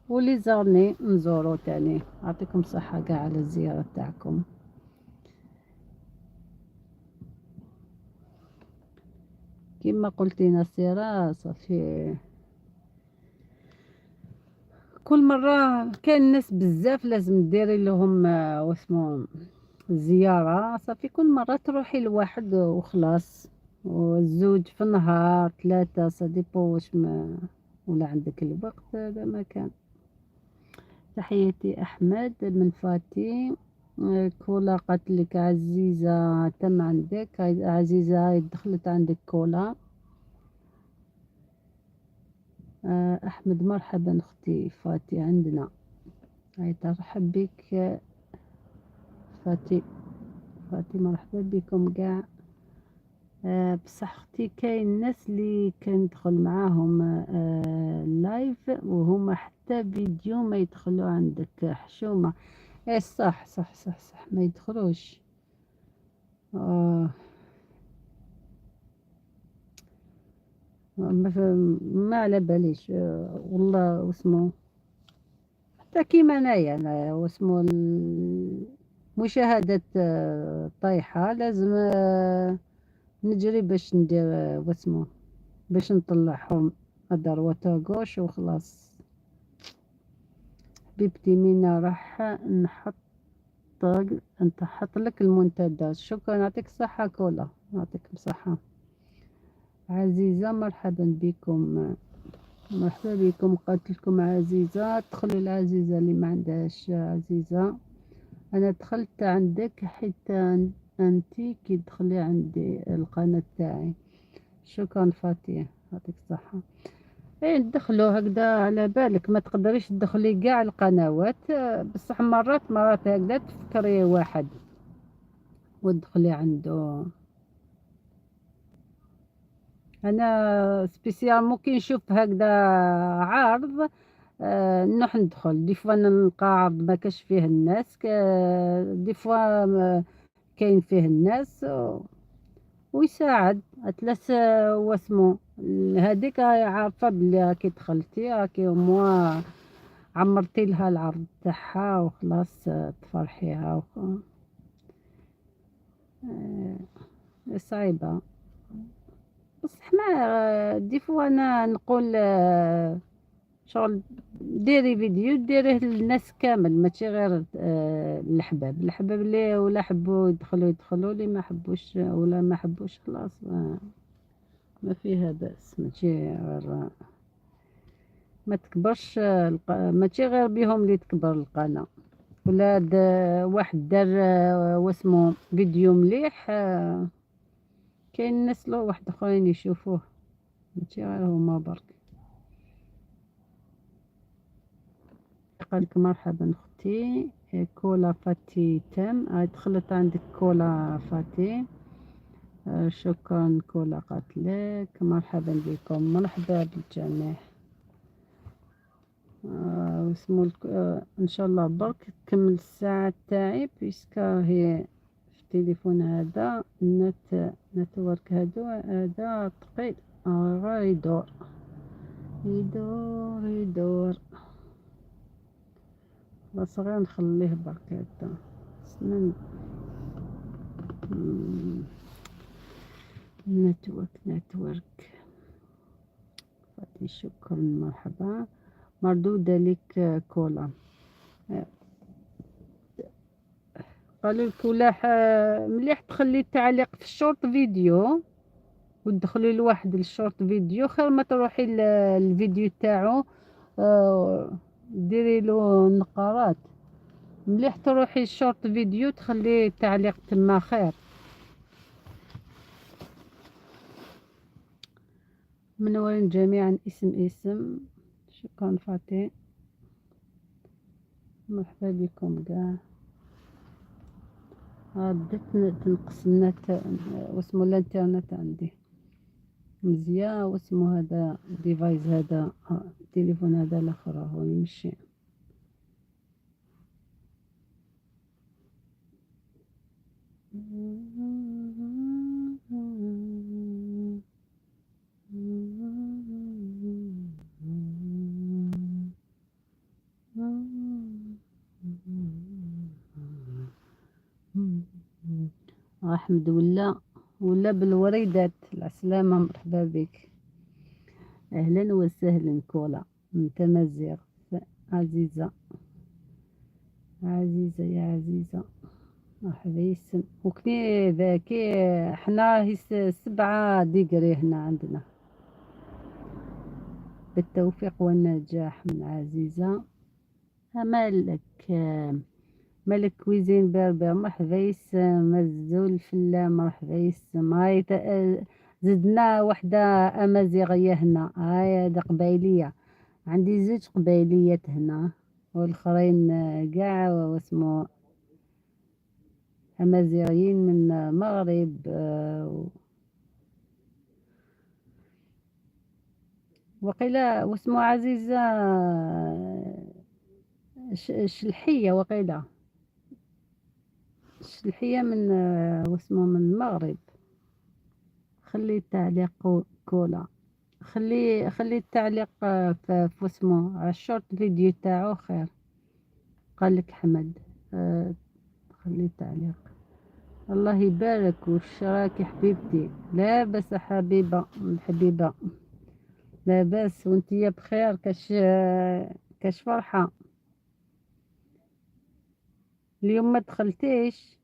واللي زارني نزورو تاني. يعطيكم الصحة كاع على الزيارة تاعكم. كما قلتي نصيرة صافي كل مرة كاين ناس بزاف لازم ديري لهم واسمو زيارة. صافي كل مرة تروحي لواحد وخلاص، والزوج في النهار 3، ça dépend واش ما ولا عندك الوقت. هذا ما كان. تحياتي أحمد من فاتي. كولا قالت لك عزيزة تم عندك عزيزة دخلت عندك كولا. أحمد مرحبا أختي فاتي عندنا. هاي ترحب بك فاتي. فاتي مرحبا بكم كاع. بصح اختي كاين ناس اللي كندخل معاهم live وهما حتى فيديو ما يدخلوا عندك، حشومه. ايه صح صح صح صح، ما يدخلوش. ما على باليش والله واسمو حتى كيما انايا، انا واسمو مشاهدة طايحة، لازم نجري باش ندير واسمو باش نطلعهم à droite à gauche وخلاص. حبيبتي مينا راح نحط لك المنتدى. شكرا، يعطيك الصحة كولا، يعطيك الصحة. عزيزة مرحبا بكم، مرحبا بكم. قالت لكم عزيزة دخلوا العزيزة اللي ما عندهاش عزيزة. أنا دخلت عندك حيت أنتي كي تدخلي عندي القناة تاعي. شكرا فاتي، يعطيك الصحة. ايه ندخلو هكذا على بالك ما تقدريش تدخلي كاع القنوات، بصح مرات مرات هكذا تفكري واحد وتدخلي عنده. انا spécialement كي نشوف هكذا عرض نروح ندخل. des fois نلقى عرض ما كاش فيه الناس، des fois كاين فيه الناس ويساعد. اتلاس واسمو هذيك عارفه بلي راكي دخلتي، راكي موا عمرتي لها العرض تاعها وخلاص تفرحيها صعيبه. بصح ما des fois انا نقول شغل ديري فيديو ديريه للناس كامل، ماشي غير الحباب. الحباب اللي ولا حبوا يدخلوا يدخلوا، اللي ما حبوش ولا ما حبوش خلاص ما فيها بأس. ماشي غير ما تكبرش ماشي غير بهم اللي تكبر القناة. ولا واحد دار واسمو فيديو مليح، كاين الناس لو واحد اخرين يشوفوه، ماشي غير هما برك. قالك مرحبا اختي كولا فاتي تم، هاي دخلت عندك كولا فاتي. شكرا كولا قاتلك. مرحبا بكم، مرحبا بالجميع. واسمو ان شاء الله برك تكمل الساعة تاعي، puisque هي في التليفون هذا network هذا ثقيل، غير يدور يدور يدور. خلاص غير نخليه برك هذا. سنن. network فاتي شكرا، مرحبا، مردودة لك كولا. قالوا لك ولا مليح تخلي التعليق في ال short vidéo وتدخلي لواحد ال short vidéo خير ما تروحي الفيديو تاعو، ديري له نقرات. مليح تروحي ال short vidéo تخلي التعليق تما خير. منورين جميعا اسم اسم. شكرا فاتي، مرحبا بكم كاع. بدات تنقص النت واسمو الانترنت عندي مزيان. واسمو هذا device، هذا التليفون هذا الاخر هو يمشي. احمد ولا بالوريدات. العسلامة، مرحبا بك، اهلا وسهلا. كولا انت مزيغ عزيزة، عزيزة يا عزيزة، مرحبا يسن. وكني ذاكي حنا هي 7 degrés هنا عندنا. بالتوفيق والنجاح من عزيزة. مالك ملك cuisine berbère، مرحبا يسم. مزول فلا، مرحبا يسم. هاي زدنا وحدة أمازيغية هنا، هاي هذا قبايلية، عندي زوج قبايليات هنا، والآخرين كاع واسمو أمازيغيين من المغرب. وقيلا واسمو عزيزة شلحية، وقيلا شلحية من واسمو من المغرب. خلي التعليق كولا، خلي التعليق في واسمو على ال short video تاعو خير. قال لك احمد خلي التعليق. الله يبارك. وش راكي حبيبتي؟ لاباس حبيبة الحبيبة، لاباس وانتي بخير؟ كاش فرحة اليوم ما دخلتيش؟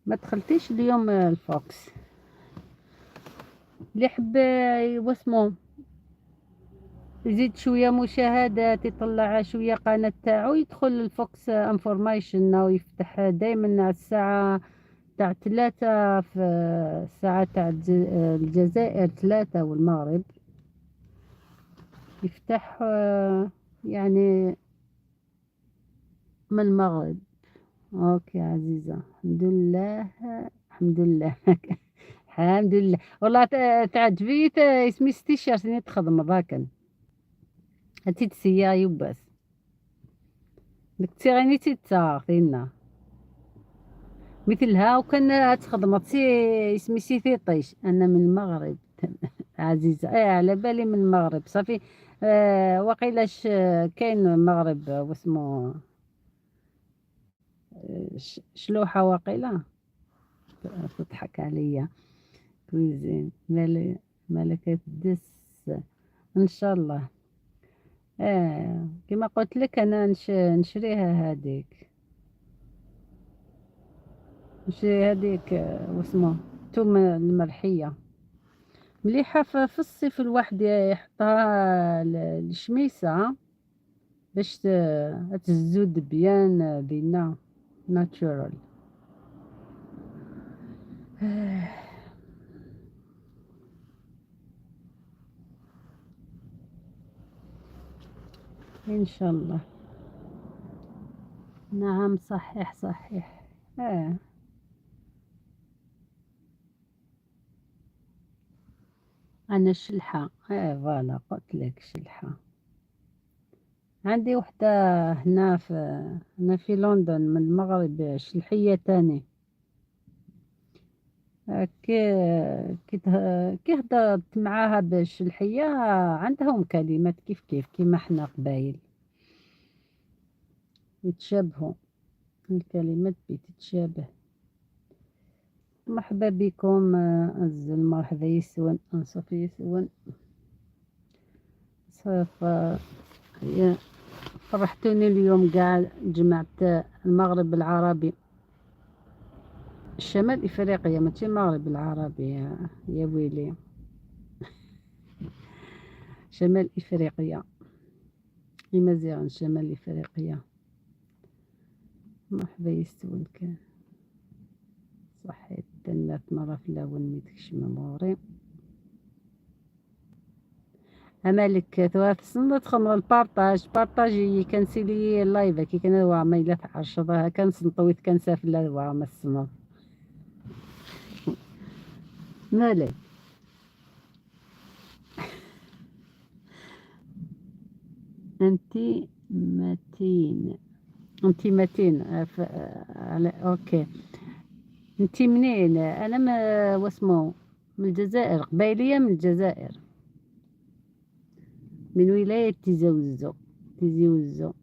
ما دخلتيش اليوم الفوكس؟ اللي حب واسمو يزيد شوية مشاهدات، يطلع شوية قناة تاعو، يدخل ال Fox Information ويفتح دايما على الساعة تاع 3 في الساعة تاع الجزائر 3 والمغرب، يفتح يعني من المغرب. OK عزيزة، الحمد لله، الحمد لله. الحمد لله. والله تعجبني اسمي ستيشيرت ني تخدم ذاكن هاتي تسيا يباس ديك تيغيني تيتاغ مثلها، وكان تخدم تي اسمي سي ثيطيش. انا من المغرب عزيزة، ايه على بالي من المغرب صافي. وقيلاش كاين المغرب واسمو شلوحة، وقيلا تضحك عليا. cuisine ملكة دس ان شاء الله. كما قلت لك انا نشريها هذيك، نشري هذيك واسمو توم المرحية مليحة في الصيف، الواحد يحطها الشميسة باش تزود bien بينا naturel. ان شاء الله. نعم صحيح صحيح. انا شلحة. voilà قلت لك شلحة. عندي وحدة هنا في لندن من المغرب، شلحية تاني. كي هضرت معاها بالشلحية عندهم كلمات كيف كيف كيما حنا قبايل، يتشابهوا الكلمات بتتشابه. مرحبا بكم الزل، مرحبا يسون انصف يسون. صف فرحتوني اليوم كاع جمعت المغرب العربي، الشمال افريقيا ماشي المغرب العربي يا ويلي، شمال افريقيا، مزيان شمال افريقيا. مرحبا يستون كان صحيت تنات مرة في الأول ميتكش موري. امالك ثلاث سنة تخمر ال partage بارطاجي كنسيلي ال live كي كان هو ما الا تعشر كان سنطويت كان سافل لا ما السنة مالك انتي متين، انتي متين. OK، انتي منين؟ انا ما واسمو من الجزائر، قبيلية من الجزائر، من ولاية تيزي وزو. تيزي وزو،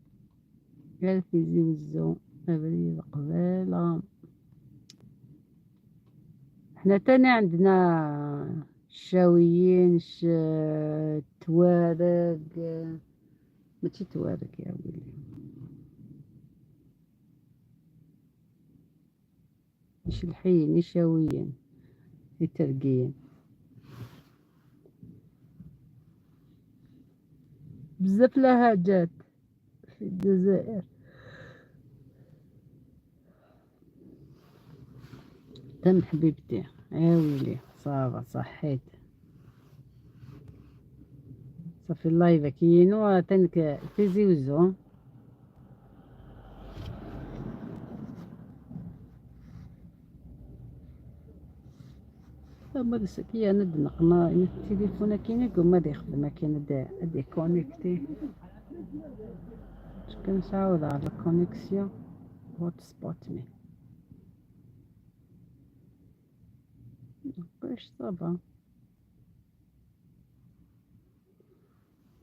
قال تيزي وزو أبريل قبالة. حنا تاني عندنا الشاويين، التوارق، ماشي توارق يا ويلي، مش الحين الشاويين الترقيين بزاف لهجات في الجزائر. تم حبيبتي يا ويلي، ça va صحيت صافي. ال live كينو تانك تيزي وزو. ما كي انا نقما التليفون كاين ما يخدم، كاين déconnecté. كنسعاود على ال connexion hotspot mais كلشي ça va،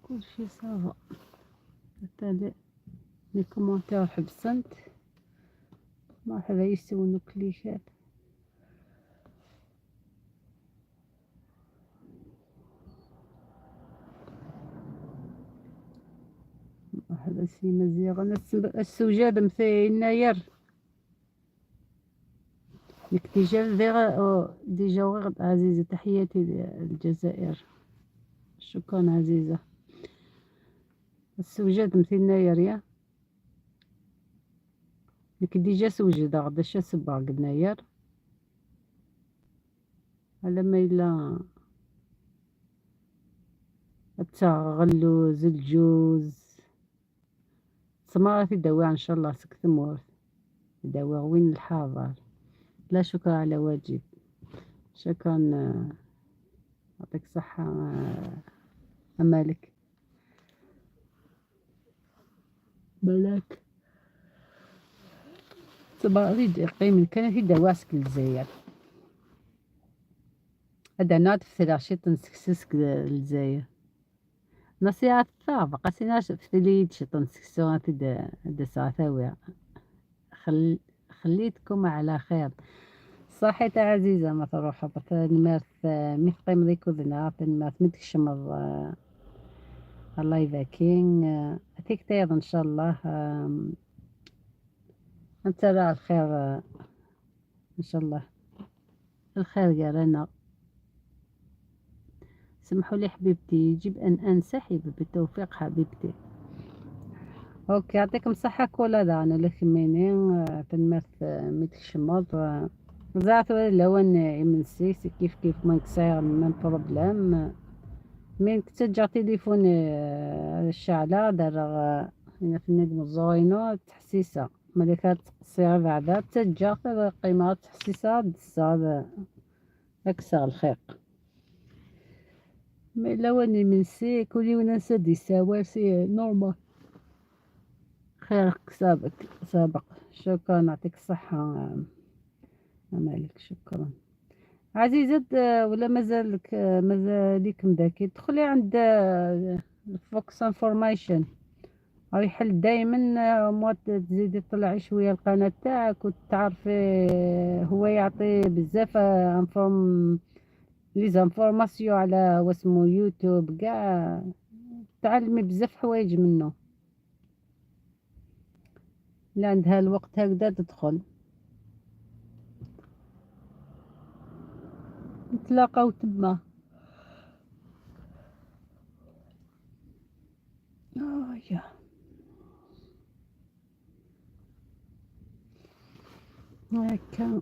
كلشي ça va. حتى les commentaires حبسنت، مرحبا يسونو كليشات. مرحبا سي مزيغ. السوجاد مثل يناير الاكتشاف déjà غير عزيزة. تحياتي للجزائر، شكرا عزيزة. السوجاد مثل يناير يا لك déjà سوجد غدا شا سبع يناير على ما إلا التغلوز الجوز تسمى في دواء ان شاء الله سكتمور دواء وين الحاضر. لا شكر على واجب، شكرا يعطيك الصحة أمالك ملاك. تبا ريد قيم كان في دواسك الجزائر هذا نعد في ثلاث نسكسسك الجزائر نصيحة ثابقة قاسيناش في ليد شي تنسكسو هدا ساعة. خليتكم على خير. صحيت عزيزة ما تروح نمارث مثقيم ذيك وذنا نمارث متكشمض الله يباكين أتيك تايض إن شاء الله. أنت على الخير إن شاء الله الخير يا. سمحوا لي حبيبتي، يجب أن أنسحب. بالتوفيق حبيبتي. OK يعطيكم الصحة. كولا دا أنا لكميني تنمرت ميتكشمض زعت لون يمنسي كيف كيف ما يكسر même problème. من كتجا تليفون الشعلة دار هنا في النجم الزوينو تحسيسة ملي كتقصير بعدا تجا قيمة تحسيسة دسا أكسر الخيق. mais لواني منسي كل يوم ننسى دي سوا c'est normal. خيرك سابق سابق. شكرا يعطيك الصحة مالك. شكرا عزيزة. ولا مازالك مازالك مذاكي دخلي عند Fox Information او يحل دائما مو تزيدي تطلعي شويه القناه تاعك وتعرفي هو يعطي بزاف les informations على واسمو يوتيوب كاع، تعلمي بزاف حوايج منه. لا عندها الوقت هكذا تدخل. نتلاقاو تما. يا هكا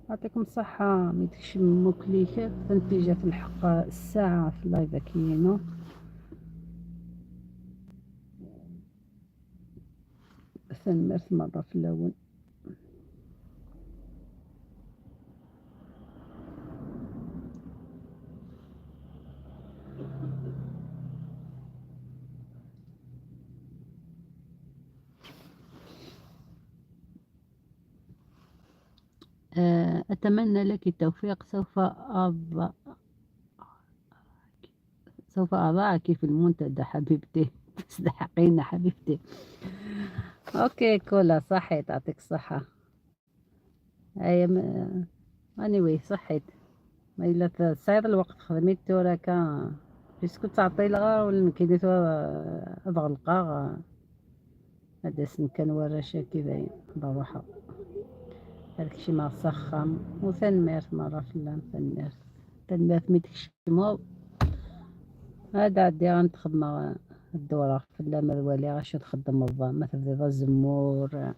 يعطيكم الصحة. ميدكش موكليكات نتيجة في الحق الساعة في ال live كينو. ثنمرت مرة في الأول. أتمنى لك التوفيق. سوف أضعك في المنتدى حبيبتي. تستحقين حبيبتي. OK كولا صحيت، يعطيك الصحة. اي anyway صحيت. ما الا صاير الوقت خدميت توراكا puisque تعطي لغا ولا كاين اغلقا هذا سن كان وراشا كي بروحها هذاك الشي ما سخم. وثنميرت مرة فلان ثنميرت ثنميرت مي تكشمو. هذا عندي غنتخدم الدورة في الوالي غاش تخدم الظا ما تبدا الزمور.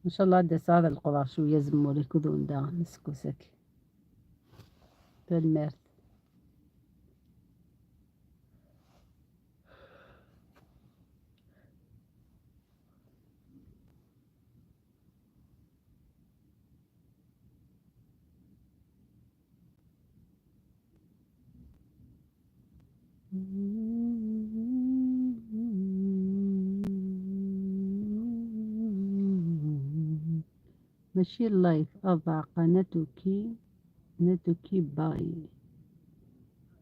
ان شاء الله هذا هذا القضاء شوية زمور يكون دا نسكوسك تنميرت. ماشي ال live. أضع قناتك نتك باي.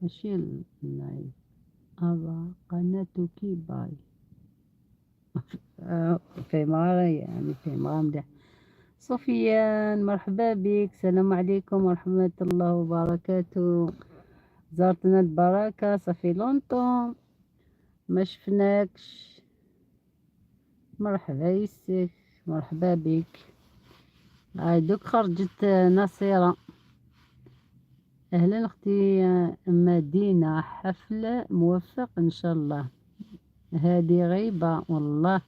ماشي ال live. أضع قناتك باي. فهمها يعني فهمها مليح. سفيان مرحبا بك. السلام عليكم ورحمة الله وبركاته. زارتنا البركة، ça fait longtemps ما شفناكش. مرحبا يسك، مرحبا بك. هاي دوك خرجت نصيرة. اهلا اختي مدينة، حفل موفق ان شاء الله. هذه غيبة والله.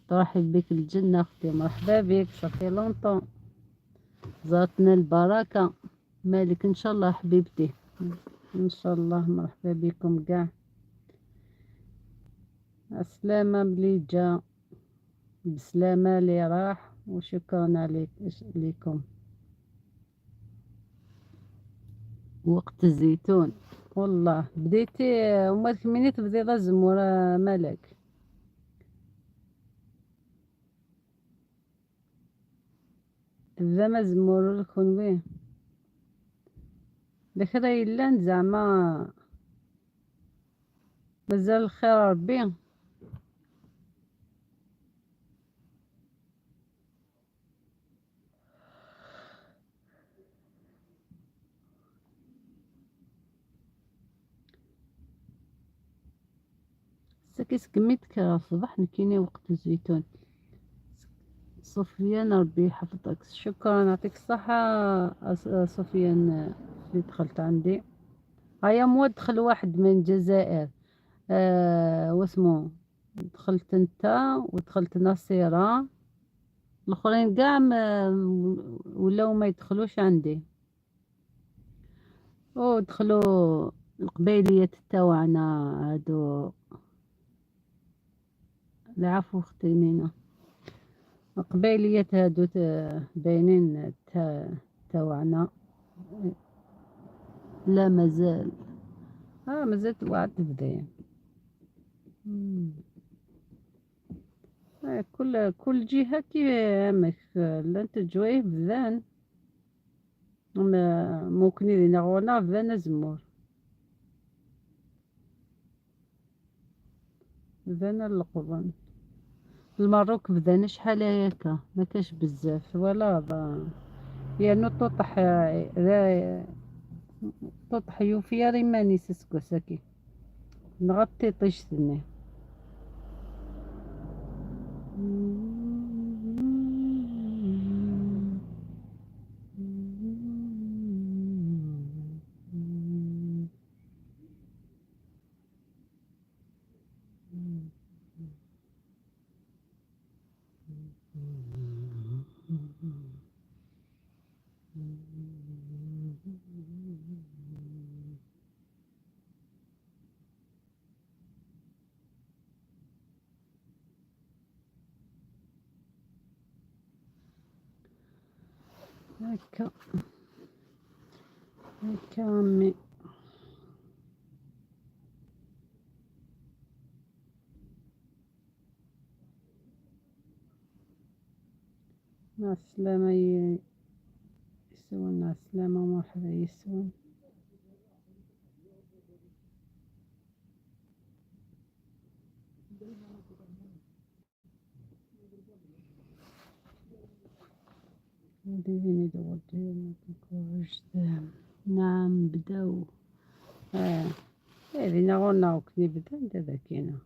ترحب بك الجنة اختي، مرحبا بك. ça fait longtemps، زارتنا البركة. مالك ان شاء الله حبيبتي، ان شاء الله. مرحبا بكم كاع. السلامة بلي جا، بسلامة اللي راح، وشكرا عليك لكم. وقت الزيتون والله بديتي وما تكملي تبدي الزمورة مالك. تبدا ما زمور لكم به داك راه إلا زعما مازال الخير ربي. سكيس كميت الصباح نكيني وقت الزيتون. سفيان ربي يحفظك، شكرا يعطيك الصحة سفيان اللي دخلت عندي. هيا مو دخل واحد من الجزائر، واسمو دخلت انت ودخلت نصيرة، الاخرين كاع ولاو ما يدخلوش عندي. او دخلوا القبيليات تاعنا هادو. العفو اختي مينا، القبيليات هادو باينين تاوعنا. لا مازال، مازالت وعد تبدا. كل جهة كي امك لا انت جويه بذان ممكن لينا غونا بذان زمور بذان القرن. المروك بدانا شحال هكا ما كاش بزاف ولا يعني طوطح طوطح يوفيا ريماني سسكو ساكي نغطي طيشتني. هكا هكا عمي. مع السلامة يسون، مع السلامة ومرحبا يسون. نعم بداو. هذه غورنا وكني بدا انت ذاكينا.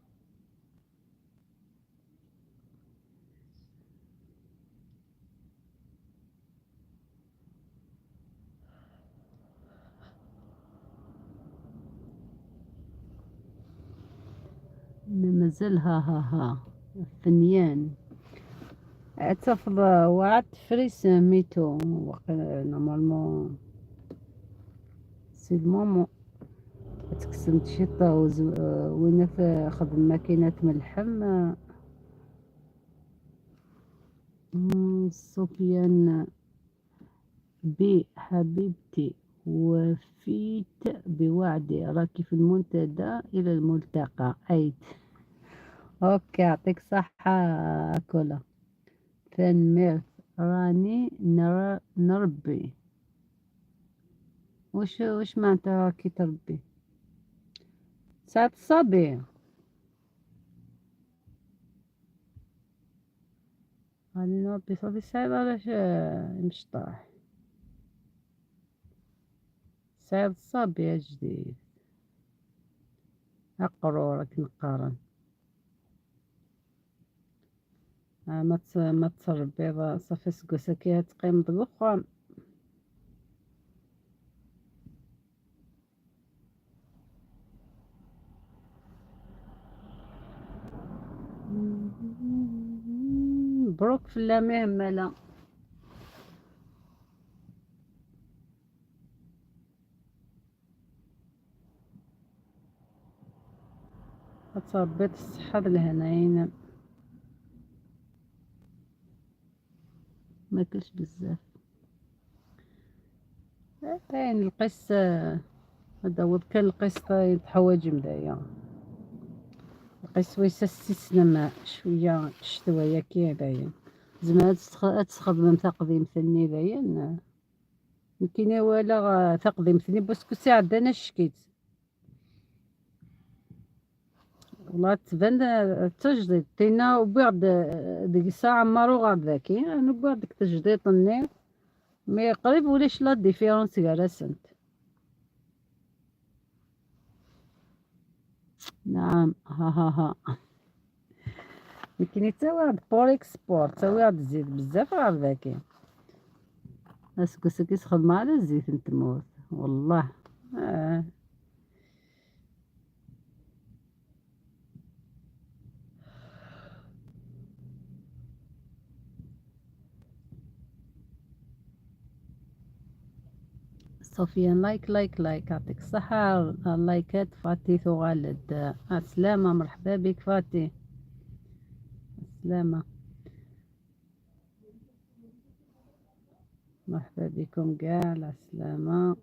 مازال ها ها ها فنيان تفض وعد فريس ميتو normalement c'est le moment تكسم تشيطا وين خدم ماكينات من اللحم. سفيان بي حبيبتي وفيت بوعدي، راكي في المنتدى الى الملتقى. ايت OK يعطيك صحة كولا. ثان راني نربي. واش معناتها راكي تربي؟ ساعة الصبي راني نربي صافي صعيب علاش مشطاح سعيد الصبي يا جديد. اقرو راك نقارن. ما تربي صافي سكوسا كي تقيم ضوخ. مبروك في اللامي همالا. تربيت الصحة الهناين. ما كلش بزاف. كاين القس هذا هو، كان القس يتحوج مدايا القس ويس استسلم شوية شتوية كي باين زعما تخدم تقديم ثني باين يمكن ولا تقديم ثني parce que ساعة انا شكيت والله تبان التجديد تينا وبعد ديك الساعة مارو غير ذاكي انا بعد ديك التجديد طني mais قريب ولاش la différence كاع سنت. نعم ها ها ها يمكن تا واحد pour export تا واحد الزيت بزاف غير ذاكي est-ce que كيسخدم على الزيت نتموت والله. صوفيا like like like يعطيك الصحة اللايكات. فاتي ثغالد السلامة، مرحبا بك فاتي، السلامة، مرحبا بكم كاع، السلامة.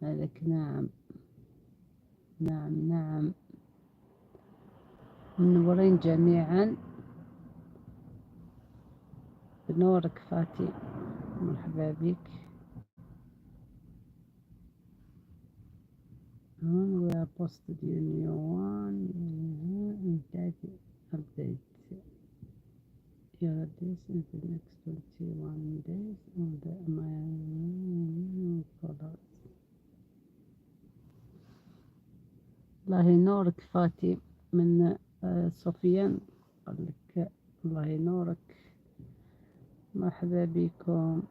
هذاك نعم نعم نعم، منورين جميعا بنورك فاتي، مرحبا بك. We are posted your new one update your address in the next 21 days on the my colors. الله ينورك فاتي من سفيان، قال لك الله ينورك، مرحبا بكم.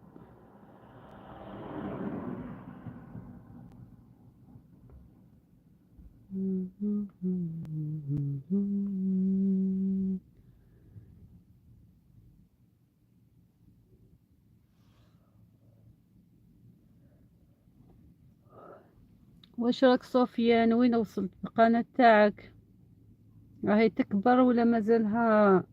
واش راك سفيان؟ وين وصلت القناة تاعك؟ راهي تكبر ولا مازالها؟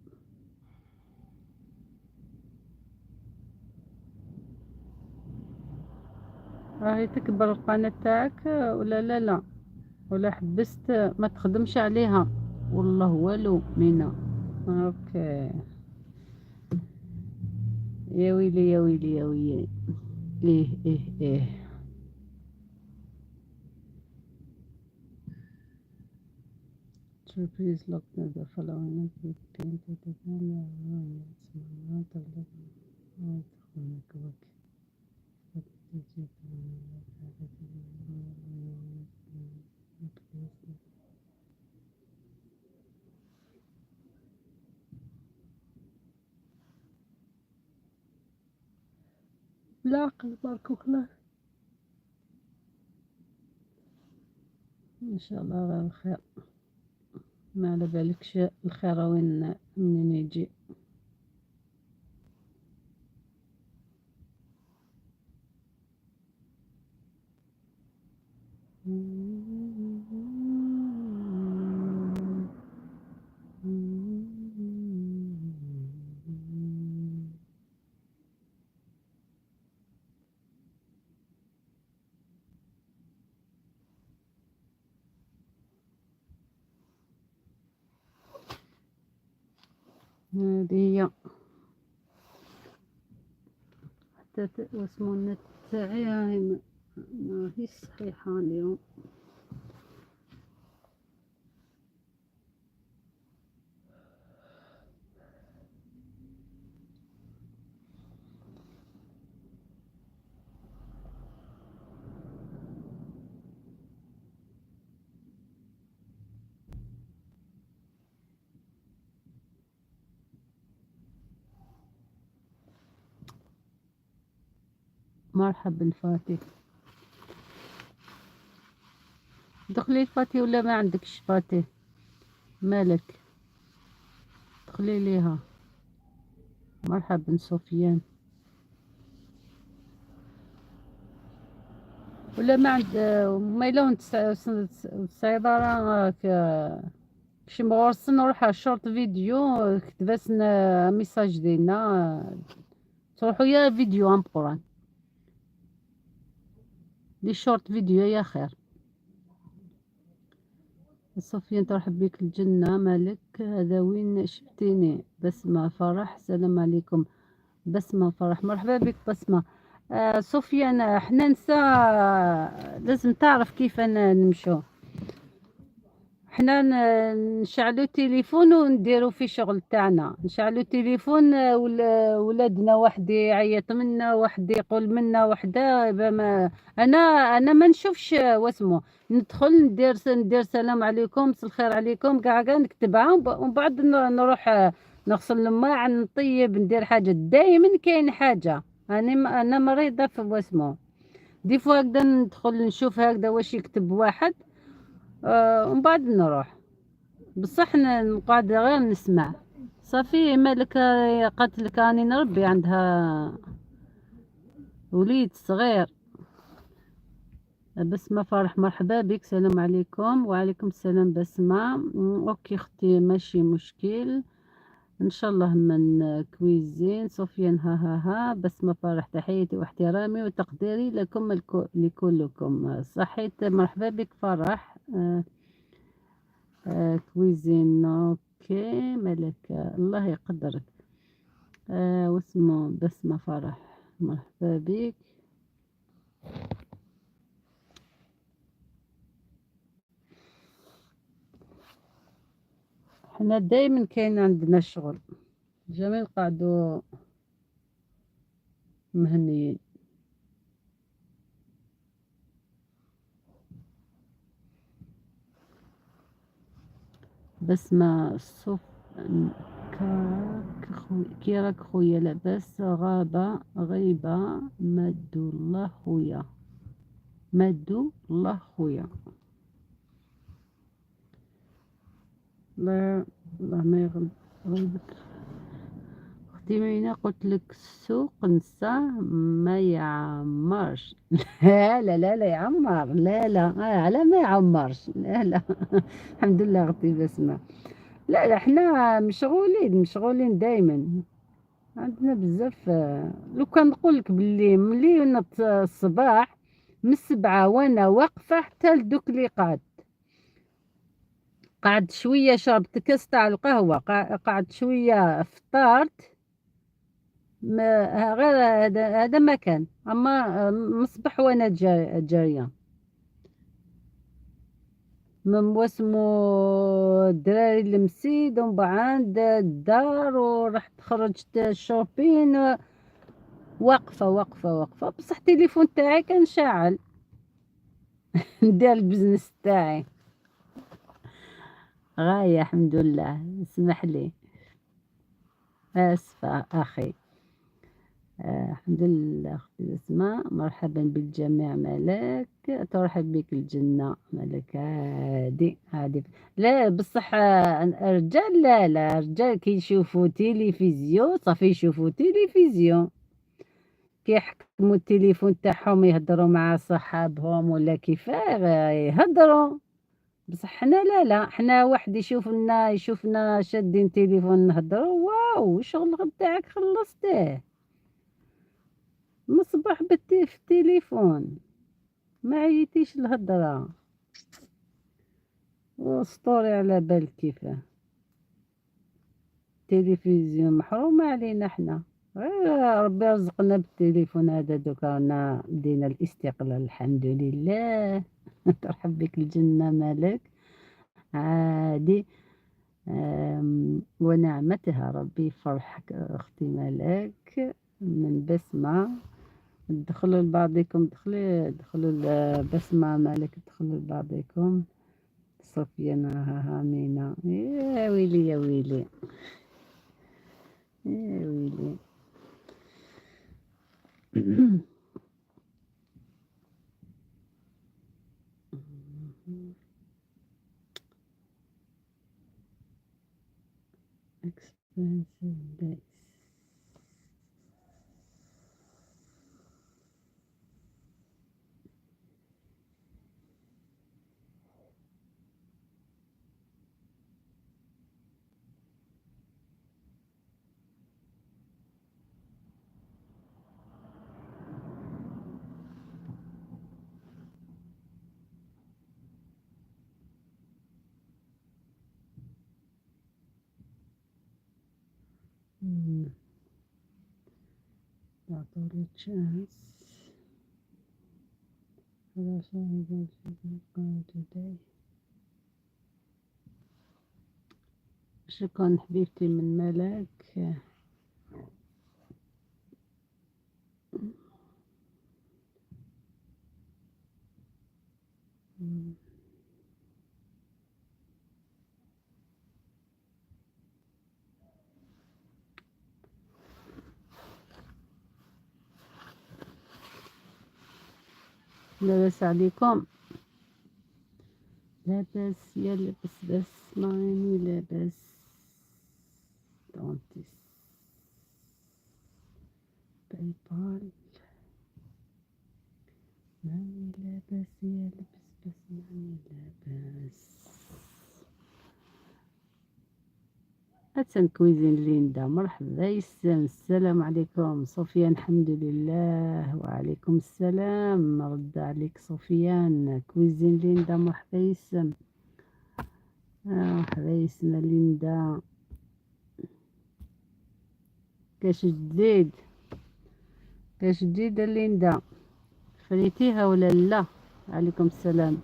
راهي تكبر القناة تاعك ولا لا؟ لا ولا حبست ما تخدمش عليها؟ والله والو مينا. OK يا ويلي يا ويلي يا ويلي. ايه ايه ايه. Please look at the following. بالعقل برك وخلاص. ان شاء الله غير الخير. ما على بالكش الخير وين منين يجي. هذه هي حتى واسمو النت تاعي راهي ماهيش صحيحة اليوم. مرحبا فاتي، دخلي فاتي ولا ما عندكش فاتي؟ مالك دخلي ليها. مرحبا سفيان، ولا ما عند ما الا السيدة شي مغرسن نروح short vidéo كتباسنا message ديالنا تروحوا يا فيديو امبوران les short vidéo يا خير. سفيان ترحب بك الجنة. مالك هذا وين شفتيني؟ بسمة فرح السلام عليكم. بسمة فرح مرحبا بك بسمة. سفيان حنا نسا لازم تعرف كيف نمشو. حنا نشعلو التليفون ونديرو في شغل تاعنا، نشعلو التليفون ولادنا واحد يعيط منا واحد يقول منا وحده. ما انا ما نشوفش واسمو، ندخل ندير سلام عليكم مساء الخير عليكم كاع كاع نكتبها ومن بعد نروح نغسل الماعن نطيب ندير حاجة. دائما كاين حاجة. انا مريضه في واسمو، des fois هكذا ندخل نشوف هكذا واش يكتب واحد ومن بعد نروح. بصح نقعد غير نسمع. صافي مالك قالت لك راني نربي، عندها وليد صغير. بسمة فرح مرحبا بك السلام عليكم. وعليكم السلام بسمة. OK اختي ماشي مشكل ان شاء الله من cuisine. سفيان ها ها ها. بسمة فرح تحياتي واحترامي وتقديري لكم لكلكم. صحيت مرحبا بك فرح. Cuisine OK ملك الله يقدرك. واسمه بسمة فرح مرحبا بك. حنا دايما كاين عندنا الشغل، jamais نقعدو مهنيين. بسمة صوف كي راك خويا لاباس؟ غابة غيبة مدو الله خويا، مدو الله خويا. لا الله ما يغلبك اختي مينة. قلت لك السوق نسا ما يعمرش. لا لا لا لا يعمر، لا لا على ما يعمرش، لا لا. الحمد لله اختي بسمة. لا لا حنا مشغولين مشغولين دائما، عندنا بزاف. لو كان نقول لك باللي ملي نط الصباح من 7 وانا واقفة حتى لدوك اللي قعد قعدت شوية شربت كاس تاع القهوة، قعدت شوية فطرت، ما غير هذا ما كان. اما مصبح وانا جارية من واسمو الدراري المسيد، ومن بعد الدار، ورحت خرجت shopping، واقفة واقفة واقفة. بصح التليفون تاعي كان شاعل ندير ال business تاعي غاية. الحمد لله. اسمح لي، آسفة أخي. الحمد لله أختي أسماء، مرحبا بالجميع. ملك ترحب بك الجنة ملك. عادي عادي. لا بصح الرجال لا لا، الرجال كي يشوفوا تلفزيون صافي يشوفوا تلفزيون، كيحكموا التليفون تاعهم يهضروا مع صحابهم ولا كيفاه يهضروا. بصح حنا لا لا، حنا واحد يشوفنا شادين تليفون نهضروا، واو شغل تاعك خلصتيه مصباح في التليفون، ما عيتيش الهضرة وسطوري على بالك كيفاه. التلفزيون محرومة علينا حنا، غير ربي رزقنا بالتليفون هذا. دوكا رانا بدينا الاستقلال الحمد لله. ترحب بك الجنة مالك عادي. ونعمتها ربي يفرحك أختي مالك من بسمة. دخلوا لبعضكم، دخلوا بسمة مالك، دخلوا لبعضكم. صوفيا ها مينا، يا ويلي يا ويلي يا ويلي. Expensive days. أعطولي chance. هذا today. شكرا حبيبتي من ملك. لاباس عليكم؟ لاباس يا لاباس، بس ماني لاباس. دونتيس PayPal ماني لاباس يا لاباس، بس ماني لاباس. أتسن cuisine ليندا، مرحبا يسلم. السلام عليكم صوفيان، الحمد لله. وعليكم السلام، رد عليك صوفيان. cuisine ليندا مرحبا يسلم، مرحبا يسلم ليندا. كاش جديد؟ كاش جديد ليندا؟ فريتيها ولا لا؟ عليكم السلام.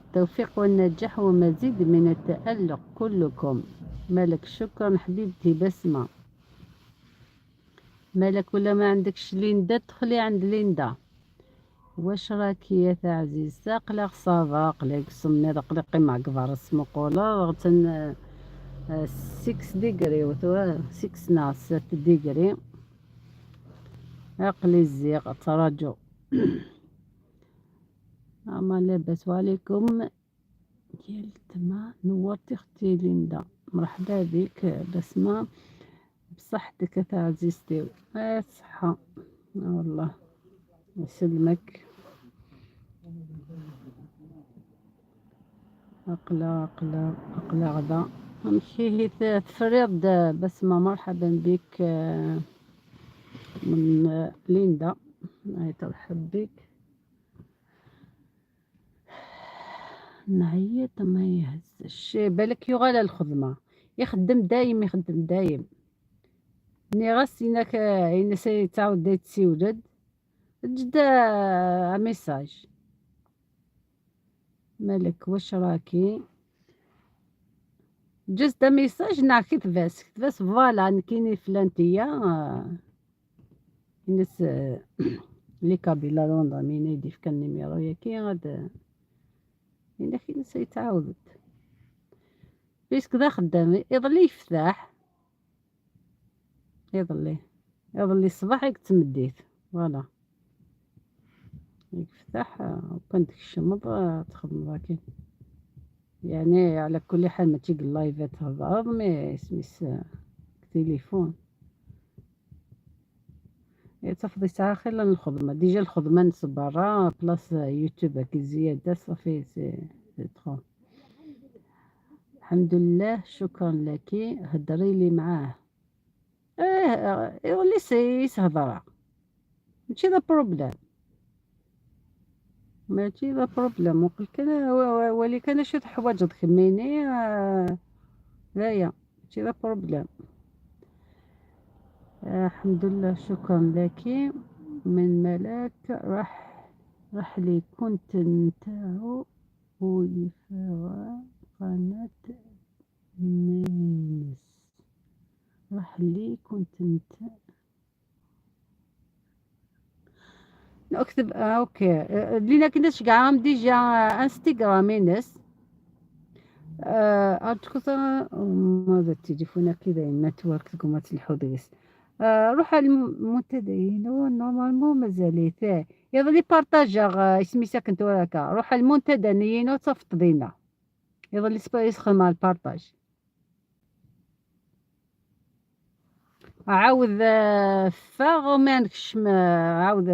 التوفيق والنجاح ومزيد من التألق كلكم. مالك شكرا حبيبتي بسمة. مالك ولا ما عندكش ليندا؟ دخلي عند ليندا. واش راكي يا عزيز؟ قلق ça va، قلق سمي قلقي مع كبار السمقولة غتن 6 degree، 6 نا 7 degree. عقلي الزيغ تراجع. اما لاباس وعليكم يا نورتي اختي ليندا، مرحبا بك بسمة. بصحتك يا عزيزتي، صحة والله يسلمك. أقلع أقلع أقلع غدا نمشي تفريض. بسمة مرحبا بك من ليندا، هاي ترحب بك. نعيط ما يهزش بالك يغالى الخدمة، يخدم دايم يخدم دايم. ني غاس إنك إن سيتعاود تسيولد جدا message. مالك واش راكي؟ juste message نع كتباس كتباس voilà كاينين فلانتيا الناس les Kabyles لندن مين يدي في كان numéro ياكي غاد إلا كاين سيتعاود puisque ذا خدام يظل يفتح، يظلي الصباح ياك تمديت voilà يفتح وكان تكشمض تخدم راكي. يعني على كل حال ما تيجي اللايفات تهضر mais سميس تليفون تفضي ساعة خير الخدمة، déjà الخدمة نص برا plus يوتيوب كي زيادة صافي c'est trop. الحمد لله شكرا لك. هضري لي معاه يولي يسهضر ماشي ذا problème، ماشي ذا problème. وقل كان ولي كان شي حوايج تخميني لا يا ماشي ذا problème. الحمد لله شكرا لك. من ملاك راح لي كنت نتاعو ويفرغ قناة نينس، راح لي كنت نتاع اكتب OK لينا كناش كاع déjà انستغرام ناس ماذا التليفون كذا ال network تقوم تلحو ديس. روح على المنتدى normalement مازال يظل partager اسمي ساكن توراكا. روح على المنتدى نينو تصفط دينا يظل يسخن مع ال partage. عاود فاغ ما عندكش عاود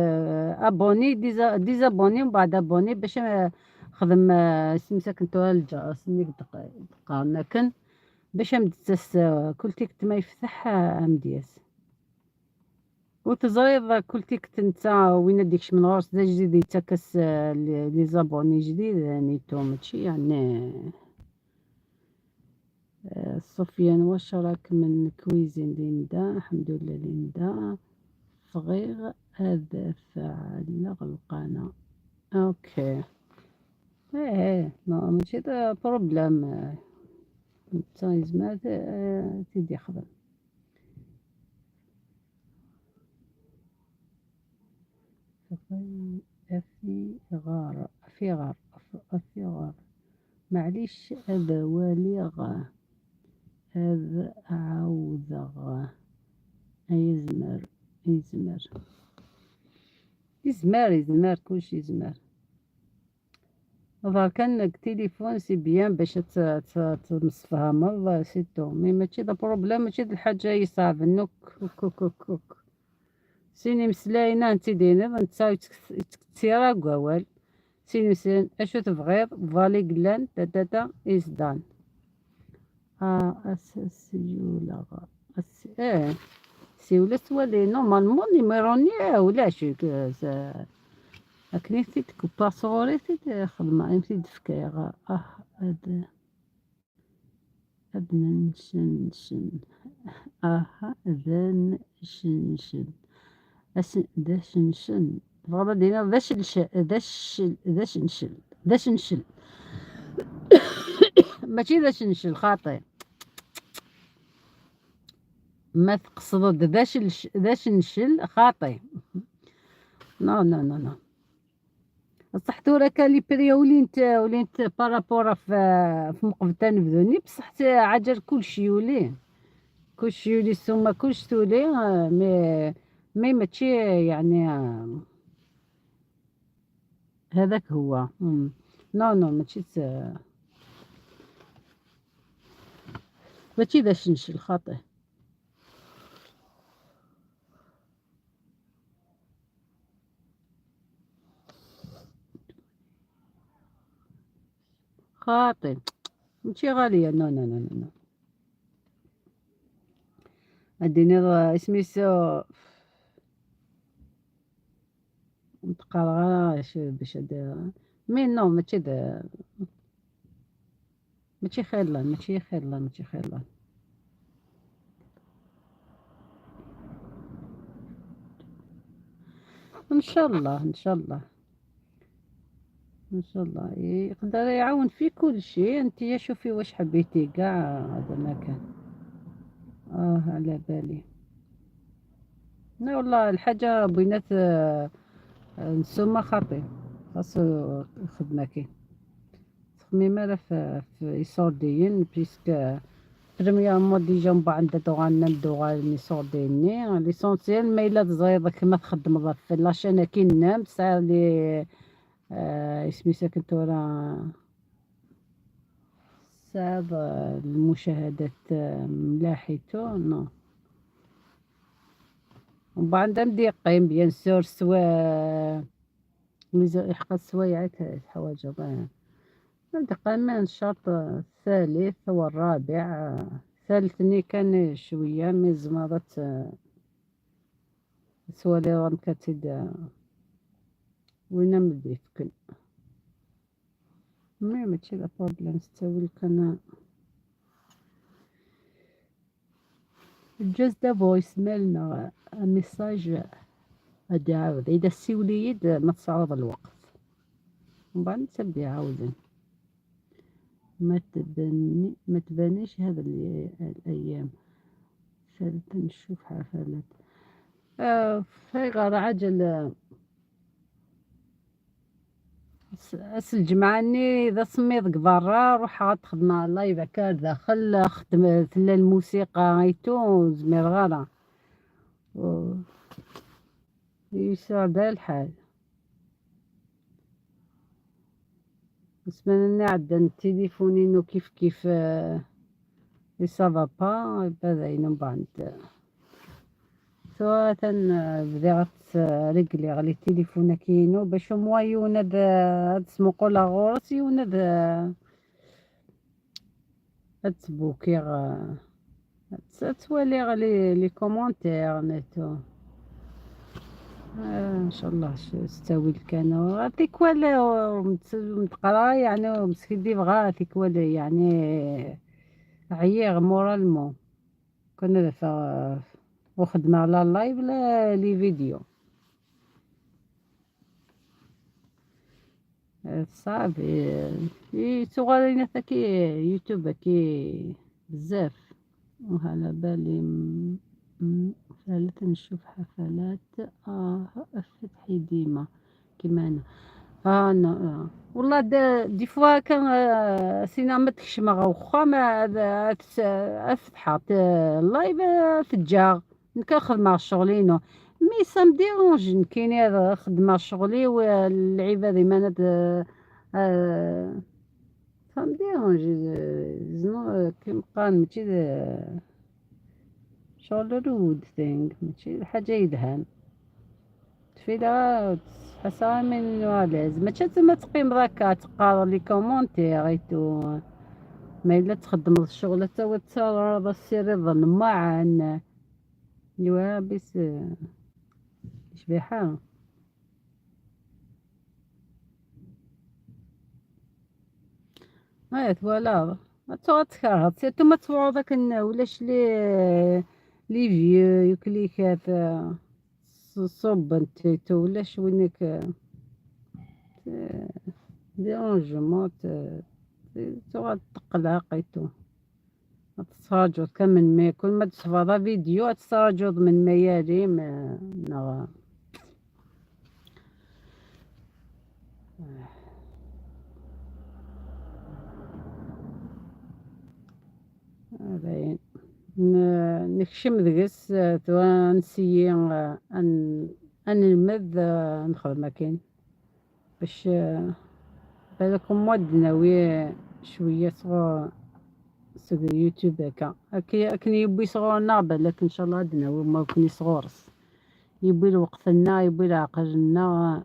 abonner désabonner ومن بعد abonner باش خدم اسمي ساكن تورا الجرس نيك دقا لكن باش مدتس كل تيكت ما يفتح امدياس وتزريض كل تيكت نتا وين ديكش من غرس دا جديد يتكس les abonnés جديد يعني تو ماشي يعني. سفيان واش راك من cuisine ليندا؟ الحمد لله ليندا صغير هذا فعل القناة OK ايه ما ماشي problème نتا يزمر تيدي خدم. أفي غار أفي غار أفي غار معليش هذا والي غ هذا عاوذغ يزمر يزمر يزمر يزمر كلشي يزمر. ظهر كان تليفون c'est bien باش تمسفهمض c'est tout mais ماشي دا problème ماشي الحاجة يصعب نوك كوك كوك كوك سيني مسلاينا انت دينا نتا يتكتيرا كوال سيني مسلاين اشو تبغيض فالي قلان تا تا تا إزدان سيولا سيولا سوالي normalement numéro ني ولا شي اكني تيت صغوري تيت خدمة امتي دفكايغ اد ادنشنشن ذن شنشن ذا شنشن تبغى دينا ذا شلش ذا شل ذا شنشل ذا شنشل ماشي ذا شنشل خاطئ ما تقصد ذا شلش ذا شنشل خاطئ non non non non. بصح تورا les prix ولينت ولينت par rapport في مقبل نبدوني بصح عجل كلشي يولي كلشي يولي السومه كلشي تولي mais ماشي يعني هذاك هو non non ماشي ماشي ذا شنشل خاطئ. خاطئ ماشي غالية non non non non. اديني اسميسو نتقرا باش mais non ماشي دا ماشي خير لا، ماشي خير لا، ماشي خير لا. ان شاء الله، ان شاء الله، ان شاء الله يقدر يعاون في كل شيء. انت يا شوفي واش حبيتي كاع، هذا ما كان. على بالي. لا والله الحاجة بينات، نسوما خاطي خاصو خدمة كي تخميمة راه في يسورديين، puisque premièrement déjà من بعد دوغالنا ندوغال يسورديني l'essentiel. ما الا تزيدك ما تخدم في la chaîne كي نام ساعة لي، اسمي ساكن تورا ساعة المشاهدات، ملاحيتو non. ومن بعد ندي قيم bien sûr سوا يحق السوايع حوايج ندي قيم الشرط الثالث والرابع. الثالث ني كان شوية mais زمرت، سوالي راه كتد وين مدي فكن mais ماشي le problème. ستاوي كان just a voice مالنا message غادي يعاود اذا السوليد ما تصعب الوقت ومن بعد تبدا يعاودن. ما تبانيش هذا الايام. ثالثا نشوف حفلات. فايغة عجل اس الجمعة ني إذا سميت برا روح غتخدم live هكا داخل خدم تلا الموسيقى et tout زمير غارة يسعد الحال. نسمع عندنا التليفونين كيف كيف، ça va pas بدا من بعد سواء بدي رجلي غلي التليفون كينو باش موا يوند تسمقولا غورس يوند تبوكي توالي غلي les commentaires نيتو. ان شاء الله ستاوي الكانو تيكوال متقرا يعني مسكين دي بغا تيكوال يعني عييغ moralement كنا وخدمة على ال live لا les vidéos صافي تغالينا كي يوتيوب كي بزاف. وعلى بالي ثالث نشوف حفلات فتحي ديما كيما انا. انا والله des fois كان سينا ما تكشم واخا ما فتحات ال live تجا نكاخذ مع الشغلينو mais ça me dérange كاين هذا خدمة شغلي والعباد ما ça me dérange زنو كيما قال ماشي شغل rude thing ماشي حاجة يدهن تفيدا تحسها من à l'aise ماشي تما تقيم راك تقرا les commentaires et tout ما الا تخدم الشغل تا وتصور السيري ظن معا ايوا بس شبيحة. ايه voilà تكرهت surtout ما تصوروا داك ولاش les vues يكليكات صب انت ولاش وينك dérangement تغاد تقلق et tout تتراجعوا كمل ما كل ما تحفظ فيديو تتراجعوا من ميالي ما نغ باين نكشم دقس توا نسيي ان نلمذ نخدم كاين باش بالكم مود ناوي شوية صغار سوق يوتيوب هكا اكن يبي صغورنا بالك ان شاء الله دناوي ما كوني صغورس يبي الوقت لنا يبي العقل لنا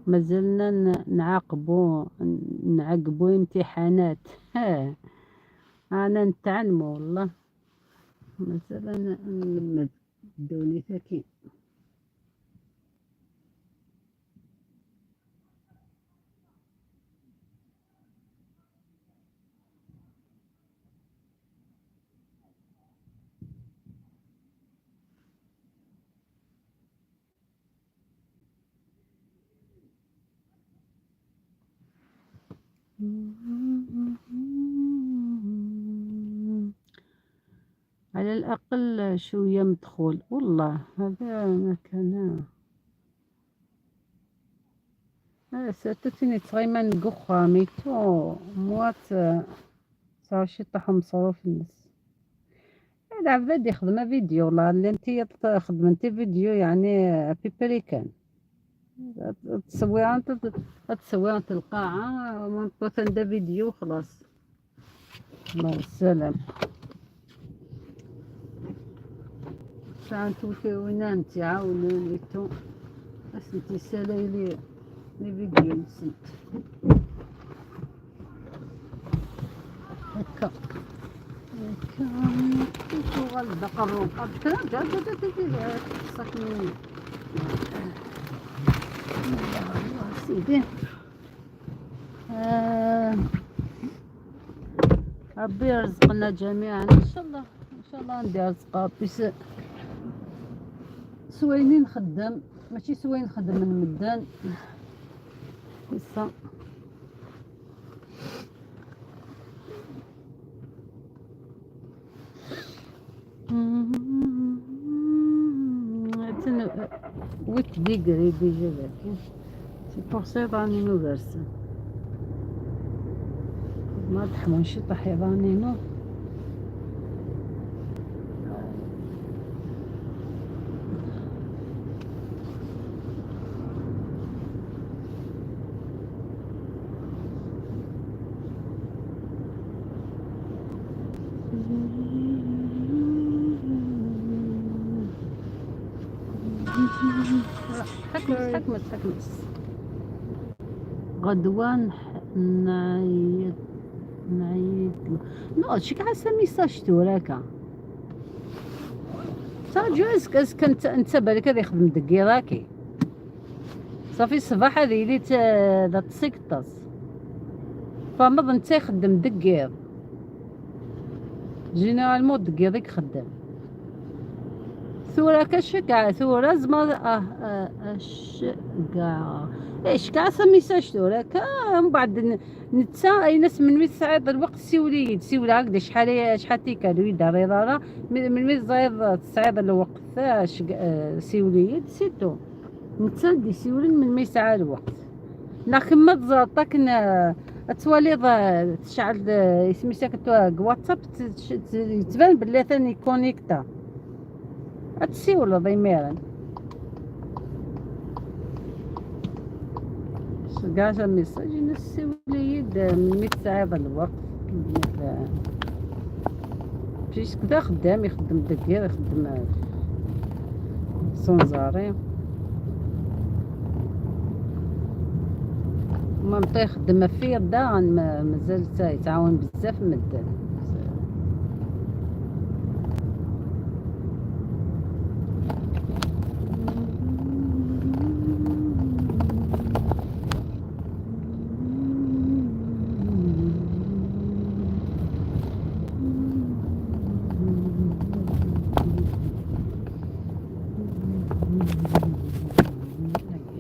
مازلنا نعاقبو امتحانات. ها انا نتعلمو والله مازال نلمد دوني ثكي. على الأقل شوية مدخول. والله هذا ما كان ساتتني تغيما نقخها ميتو موات صار طاحو مصروف الناس. العباد يخدم فيديو، والله اللي انت خدمتي فيديو يعني بيبريكان تصوير انت تصوير انت القاعة من فيديو خلاص. الله السلام. ساعة وين انت عاونوني تو اسنتي سالاي لي لي فيديو نسنت هكا هكا غلبة الروقة سيدي. ربي يرزقنا جميعا ان شاء الله. ان شاء الله ندير رزق بس سويني نخدم، ماشي سوين نخدم من مدان لسه. 8 degrés déjà ذاك c'est pour ça راني نوفرس ما تحملش طاح راني نو. حكمت حكمت حكمت. غدوة نعيط نعيط نو شي عسى message توراكا صافي. est-ce que انت بالك هذا يخدم دقيراكي صافي الصباح هذه اللي ذا تسيكطس فمض انت يخدم دقير généralement دقير يخدم ثورة كشكع ثورة زما اشكع ايش كاع message ثورة كا من بعد نتا اي ناس من وين سعيد الوقت سيولي سيولي هكذا شحال شحال تيكالو يدار يدار من وين زايد تسعيد الوقت سيولي c'est tout نتا دي سيولي من ما يسعى الوقت. لكن ما تزرطك توالي تشعل سميتك واتساب تبان بلي ثاني connecté تسيولو ضيميرا كاع message نسيولي من ساعة الوقت puisque دا خدام يخدم دقير يخدم sans arrêt ما يخدم في الدار مازال يتعاون بزاف من الدار.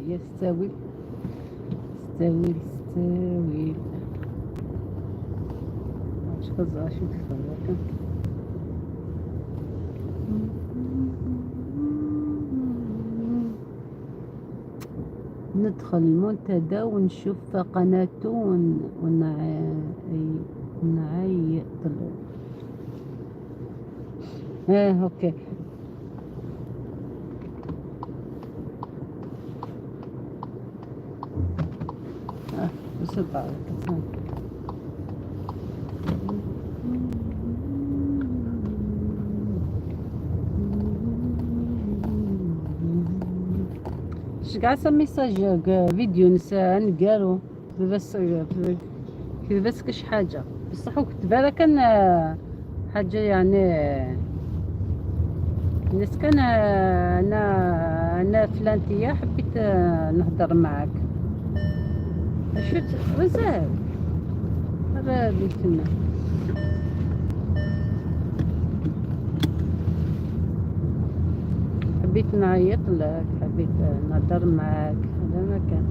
يستوي استوي استوي شو تفرق. ندخل المنتدى ونشوف قناته ونعيط له. ايه OK. شكاع message vidéo نسا نقالو بس بس كش حاجة بصح كنت بالك كان حاجة يعني الناس كان انا فلانتيه حبيت نهضر معاك شفت وزاد هذا بيتنا. حبيت نعيط لك حبيت نهضر معاك هذا ما كان.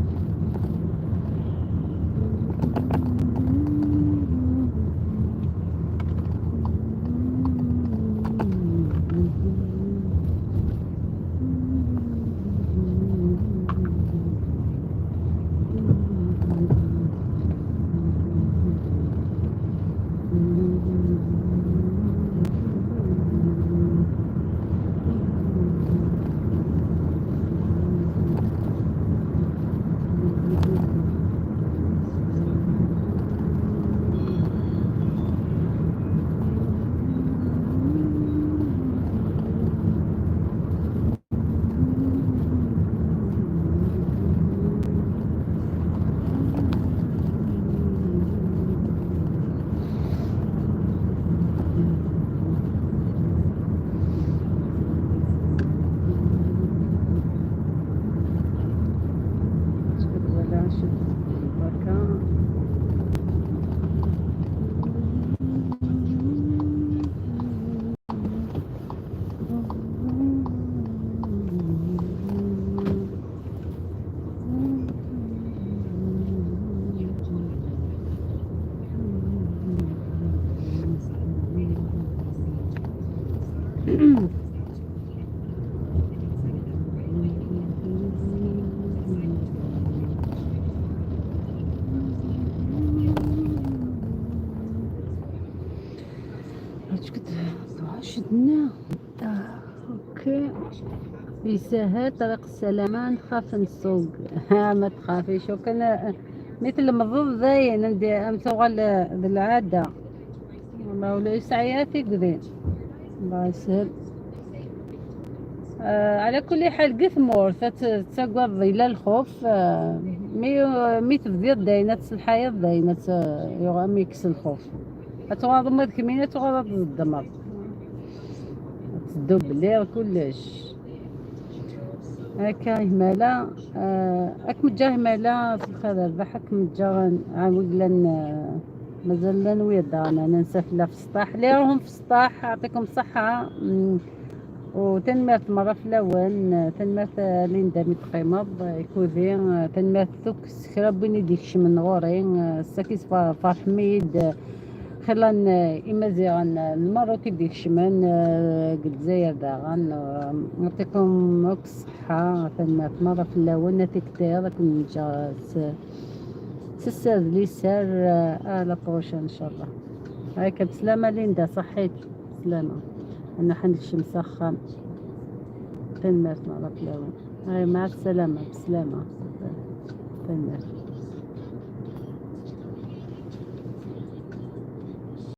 شدنا. OK، يسهل طريق السلامة. نخاف نسوق. ها ما تخافيش، وكان مثل مضض ذاين عندي أمثوغل بالعادة، والله ولا يسعياتي قذين. الله يسهل. على كل حال قثمور تساقض الى الخوف، مي تبديض داينة الحياة داينة يغامي يكس الخوف، تغاض ما كمينة تغاض الدمر تدوبلي كلش هكا. همالا اك مجا همالا في الخير الربح. اك مجا عاود لن مازال نويد انا ننسى في السطاح اللي راهم في السطاح. يعطيكم الصحة وتنمرت مرة في الأول، تنمرت ليندا متقيمض كوذي، تنمرت ثوك سكرا بوين يديكش من غوري ساكيس فرحميد خلان إمازيغن المروك يديكشمن الجزائر داغن. يعطيكم الصحة، تنمرت مرة في الأول تكتير كنجا سسر ليسر. à la prochaine ان شاء الله. هاك بسلامة ليندا، صحيت بسلامة. انا حنكشم مسخن. تنمرت مرة في الأول. هاي مع السلامة، بسلامة، تنمرت.